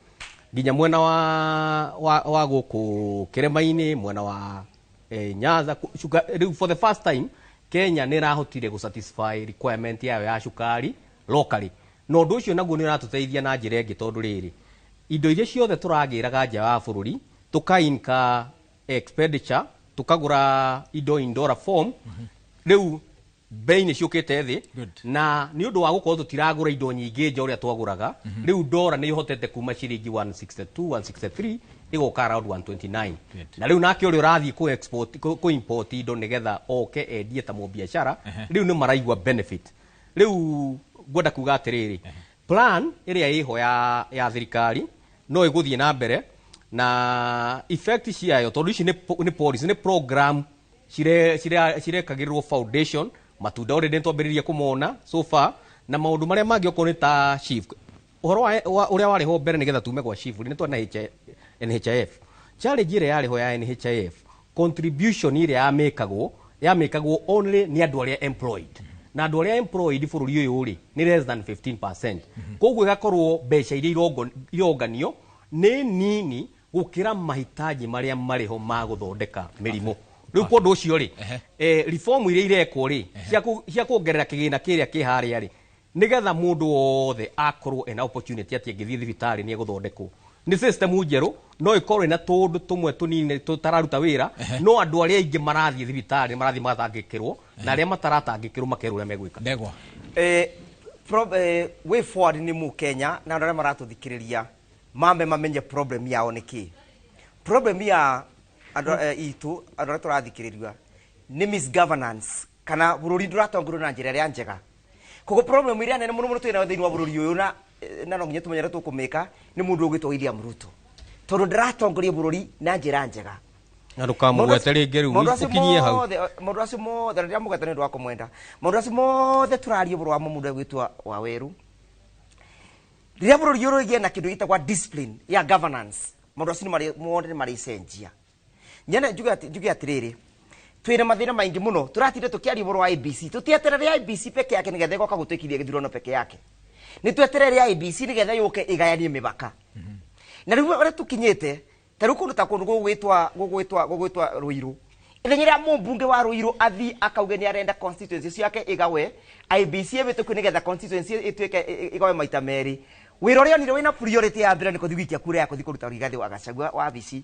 nginya mwena wa gũkũ kĩrĩma-inĩ, mwena wa Nyanza. Rĩu for the first time Kenya nĩ ĩrahotire gũ satisfy requirement yayo ya cukari locally, na ũndũ ũcio naguo nĩ ũratũteithia na njĩra ĩngĩ, tondũ rĩrĩ indo iria ciothe tũragĩraga nja wa bũrũri, tũkainka expenditure, tukagũra indo in dollar form, rĩu bei nĩ ciũkĩte thĩ. Na nĩ ũndũ wa gũkorwo tũtiragũra indo nyingĩ nja ũrĩa twagũraga, rĩu ndora nĩ ĩhotete kuma ciringi 162, 163 ĩgoka around 129. Na rĩu nake ũrĩa ũrathiĩ kũ export, kũ import indo nĩgetha oke endie ta mũbiacara, rĩu nĩ maraigua benefit. Rĩu ngwenda kuga atĩrĩrĩ, plan ĩrĩa ĩho ya thirikari no ĩgũthiĩ na mbere na effect ciayo, tondũ ici nĩ policy, nĩ program cirekagĩrĩrwo foundation. Matunda already nĩ twambĩrĩria kũmona so far, na maũndũ marĩa mangĩ okorwo nĩ ta SHIF, ũhoro ũrĩa warĩ ho mbere, nĩgetha tume gwa SHIF nĩ twarĩ na NHIF. Challenge ĩrĩa yarĩ ho ya NHIF, contribution ĩrĩa yamĩkagwo only nĩ andũ arĩa employed, na andũ arĩa employed bũrũri ũyũ rĩ nĩ less than 15%. Koguo ĩgakorwo mbeca iria ironganio nĩ nini gũkĩra mahitaji marĩa marĩ ho ma gũthondeka mĩrimũ. Rĩu kwa ũndũ ũcio rĩ, reform iria irekwo rĩ cia kuongerera kĩgĩna kĩrĩa kĩ harĩa rĩ, nĩgetha mũndũ wothe akorwo ena opportunity atĩ angĩthiĩ thibitarĩ nĩ egũthondekwo, nĩ system njerũ, no ĩkorwo ĩna tũndũ tũmwe tũnini tũtararuta wĩra, no andũ arĩa aingĩ marathiĩ thibitarĩ marathiĩ magatangĩkĩrwo, na arĩa mataratangĩkĩrwo makerwo ũrĩa megwĩka. Ndegwa. Way forward nĩ mu Kenya na andũ arĩa maratũthikĩrĩria mambe mamenye problem yao nĩ kĩ. Problem ya andũ itũ, andũ arĩa tũrathikĩrĩria, nĩ misgovernance, kana bũrũri ndũratongorio na njĩra ĩrĩa njega. Koguo problem ĩrĩa nene mũno mũno twĩ nayo thĩinĩ wa bũrũri ũyũ, na no nginya tũmenye ũrĩa tũkũmĩka, nĩ mũndũ ũgwĩtwo William Ruto, tondũ ndaratongoria bũrũri na njĩra njega. Na ndũkamũgwete rĩngĩ rĩu. Maũndũ acio ũkinyie hau. Maũndũ acio mothe rĩrĩa mũgwete nĩ ũndũ wa kũmwenda, maũndũ acio mothe tũraria ũhoro wa mũndũ ũgwĩtwo Waweru. Rĩrĩa bũrũri ũyũ ũgĩe na kĩndũ gĩtagwa discipline ya governance, maũndũ acio mothe nĩ marĩcenjia. Nyene njuge atĩrĩrĩ, twĩna mathĩna maingĩ mũno tũratinda tũkĩaria ũhoro wa IEBC. Tũtieterere IEBC peke yake nĩgetha ĩgoka gũtwĩkithia gĩthurano peke yake, nĩ tweterere IEBC nĩgetha yũke ĩgayanie mĩbaka. Na rĩu ũrĩa tũkinyĩte ta rĩu kũndũ ta kũndũ gũgwĩtwa Ruiru, ithenya rĩa mũmbunge wa Ruiru athi akauge nĩ arenda constituency ciake ĩgawe, IEBC ĩbĩtũkio nĩgetha constituency ĩtuĩke ĩgawe maita merĩ. Wĩra ũrĩa onire wĩna priority ya mbere nĩ kũthiĩ gũikia kura ya kũthiĩ kũruta Rigathĩ wa Gachagua wabici.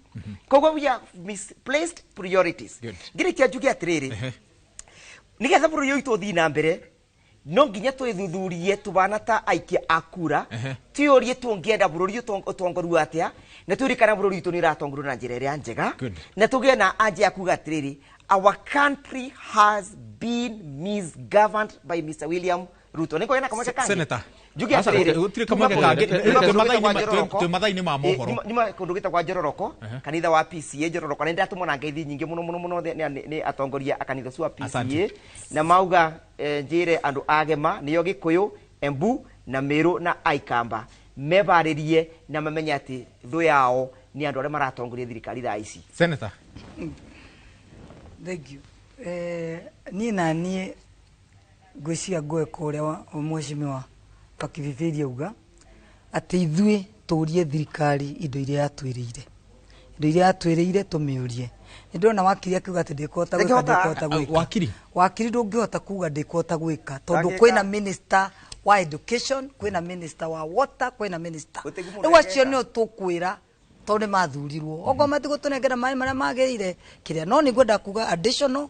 Koguo we have misplaced priorities. Ngĩrĩkia njuge atĩrĩrĩ, nĩgetha bũrũri ũyũ witũ ũthiĩ na mbere, no nginya twĩthuthurie tũbana ta aikia a kura, twĩyũrie tũngĩenda bũrũri ũtongorio atĩa, na twĩũrie kana bũrũri witũ nĩ ũratongorio na njĩra ĩrĩa njega, na tũgĩe na anja ya kuga atĩrĩrĩ, our country has been misgoverned by Mr. William Ruto. Nĩ kũgĩa na kamweke kangĩ? Senator. Njuge Aca, atĩrĩrĩ, gũtirĩ tuma kamweke kangĩ. kũndũ Twĩ gwĩtagwo Njororoko. twĩ mathaa-inĩ ma mohoro. Nyuma kũndũ gwĩtagwo Njororoko, kanitha wa PCA Njororoko, na nĩndatũmwo na ngeithi nyingĩ mũno mũno mũno nĩ atongoria a kanitha ũcio wa PCA. Asante. Na mauga njĩre andũ agema nĩo Gĩkũyũ, Embu na Meru na Aikamba mebarĩrie na mamenye atĩ thũ yao nĩ andũ arĩa maratongoria thirikari thaa ici. Senator. Thank you. Niĩ na niĩ ngwĩciria ngweka ũrĩa mheshimiwa Wakibibiri auga atĩ ithuĩ tũrie thirikari indo iria yatwĩrĩire, indo iria yatwĩrĩire tũmĩũrie. Nĩ ndĩrona wakiri akiuga atĩ ndĩkũhota gwĩka, ndĩkũhota gwĩka. Wakiri? Wakiri ndũngĩhota kuga ndĩkũhota gwĩka tondũ Ndangĩka. kwĩna minister wa education, kwĩna minister wa water, kwĩna minister. Gũtirĩ mũndũ Rĩu acio angĩka. nĩo tũkwĩra tondũ nĩ mathurirwo okorwo matigũtũnengera maĩ marĩa magĩrĩire kĩrĩa, no nĩ ngwenda kuga additional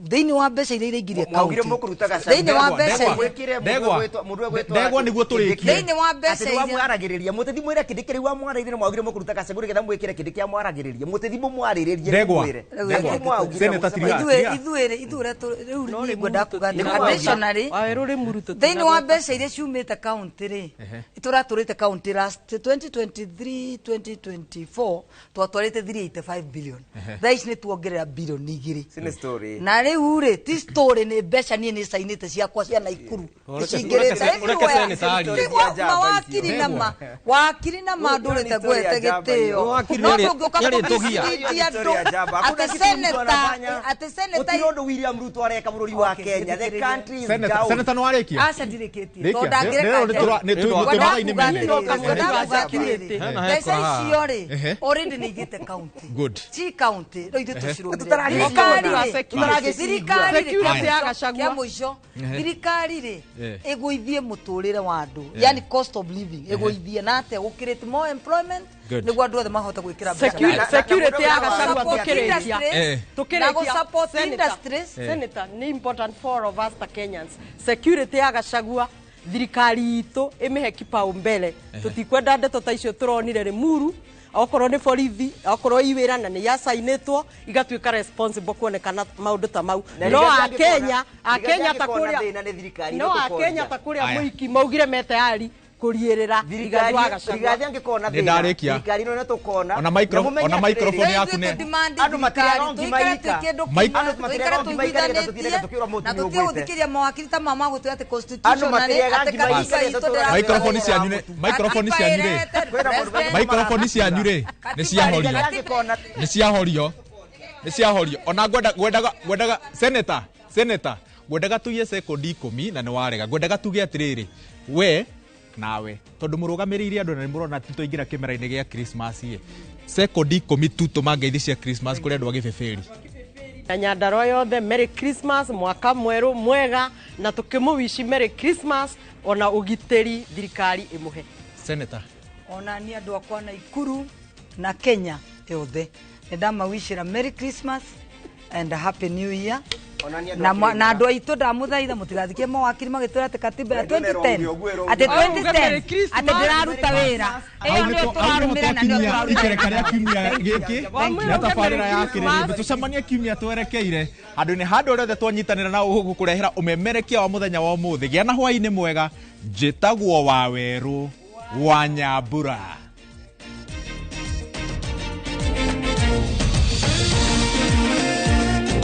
thĩinĩ wa mbeca iria iraingĩrie Mwaugire county, mũkũruta Gachagua. thĩinĩ wa mbeca Ndegwa. Mwĩkĩre mũndũ Ndegwa. mũndũ ũgwĩtwo Ndegwa nĩguo tũrĩkie. Thĩinĩ wa mbeca Atĩ nĩ iria- wamwaragĩrĩria mũtĩthi mwĩre kĩndĩ kĩrĩa wamwarĩirie, mwaugire mũkũruta Gachagua nĩgetha mwĩkĩre kĩndĩ kĩa mwaragĩrĩria mũtĩthi mũmwarĩrĩrie Ndegwa. mwĩre. Ndegwa. Nĩ mwaugire Senator mũcemanie. Tiga. Ithuĩ ithuĩ ũrĩa rĩu niĩ ngwenda kuga atĩ Nĩ mwaugire. additionally thĩinĩ wa mbeca iria ciumĩte county rĩ, tũratũrĩte county last 2023 2024 twatwarĩte 385 billion, thaa ici nĩ tuongerera bilioni 2. Sina story. Na rĩu rĩ, ti story, nĩ mbeca niĩ nĩ cainĩte ciakwa cia Naikuru cingĩrĩte. Ũreke senator arie. Mawakiri na ma wakiri na ma ndũrĩte ngwete gĩtĩo, Wakiri no nĩarĩ- ndũngĩũka nĩarĩtũgia. kũmicirithia andũ Story ya njamba. Hakuna atĩ kitu mtu senator anafanya. atĩ senator Gũtirĩ ũndũ William Ruto areka bũrũri wa Okay, Kenya. The thikĩrĩria. country is Senator, down. Senator nĩ warĩkia? Aca ndirĩkĩtie. Rĩkia. Tondũ ndangĩreka Rĩrĩ nĩ twĩ mathaa-inĩ merĩ. Ngwendaga mbeca icio rĩ, Ehe. already nĩ igĩte county, Good. ci county rĩu ithuĩ tũcirũmĩrĩre. Tũtaragĩcigua. Thirikari rĩ, thirikari rĩ, Security ya Gachagua. kĩa mũico, thirikari rĩ ĩgũithie mũtũrĩre wa andũ, Eh. yani cost of living ĩgũithie na atĩa gũkĩrĩte more employment Good. nĩguo andũ othe mahote gwĩkĩra mbeca. Security ya Na Gachagua gũ-support tũkĩrĩkia. industries, Eh. na gũ-support industries. Senator, nĩ important for all of us ta Kenyans. Security ya Gachagua thirikari itũ ĩmĩhe kipaumbele. Tũtikwenda ndeto ta icio tũronire Limuru, okorwo nĩ borithi, okorwo i wĩra na nĩ yacainĩtwo igatuĩka responsible kuonekana maũndũ ta mau. Na No Rigathi akenya angĩkona- akenya ta Rigathi angĩkona kũrĩa thĩna nĩ thirikari no ĩno tũkoria. akenya ta kũrĩa Aya. mũiki maugire me tayari kũriĩrĩra Rigathi wa Gachagua. Rigathi angĩkona Nĩ thĩna ndarĩkia. thirikari ĩno nĩ tũkona. Ona Na mũmenye ona microphone atĩrĩrĩ, yaku nĩ- Andũ matirega ngima ika. Andũ matirega ngima ika nĩgetha tũtinde tũkĩũra mũtu na nĩ tũtige ũgwĩte. gũthikĩria mawakiri ta mama gũtwĩra atĩ Andũ constitutionally matirega atĩ ngima katiba ika itũ nĩgetha ndĩra- Microphone cianyu nĩ microphone cianyu rĩ, microphone cianyu rĩ nĩ ciahorio, nĩ ciahorio, nĩ ciahorio. Ona ngwendaga ngwendaga senator, senator, ngwendaga tuiye sekondi 10 na nĩ warega. Ngwendaga tuge atĩrĩrĩ, we nawe tondũ mũrũgamĩrĩire andũ na nĩ mũrona atĩ twaingĩra kĩmera-inĩ gĩa Christmas ĩ, sekondi 10 tu tũma ngeithi cia Christmas kũrĩ andũ a Gĩbĩbĩri. Na Nyandarua yothe Merry Christmas, mwaka mwerũ mwega, na tũkĩmũwici Merry Christmas ona ũgitĩri thirikari ĩmũhe. Senator. Ona niĩ andũ akwa Naikuru na Kenya yothe nĩ ndamawicĩra Merry Christmas and a Happy New Year. Ona niĩ andũ Na a na Kĩrĩnyaga. andũ aitũ ndamũthaitha mũtigathikie mawakiri magĩtwĩra atĩ katiba ya Wendo 2010 nĩrorio, ũguo atĩ ĩrorio. 2010 atĩ ndĩraruta wĩra ĩyo nĩyo tũrarũmĩrĩra na nĩyo Twakinyia ikereka rĩa tũrarũmĩrĩra. kiumia gĩkĩ na tabarĩra ya kĩrĩrĩmbĩ tũcemanie kiumia twerekeire handũ-inĩ handũ rĩothe twanyitanĩra na gũkũrehera ũmemerekia wa mũthenya wa ũmũthĩ. Gĩa na hwaĩ-inĩ mwega. Njĩtagwo Wawerũ wa Nyambura.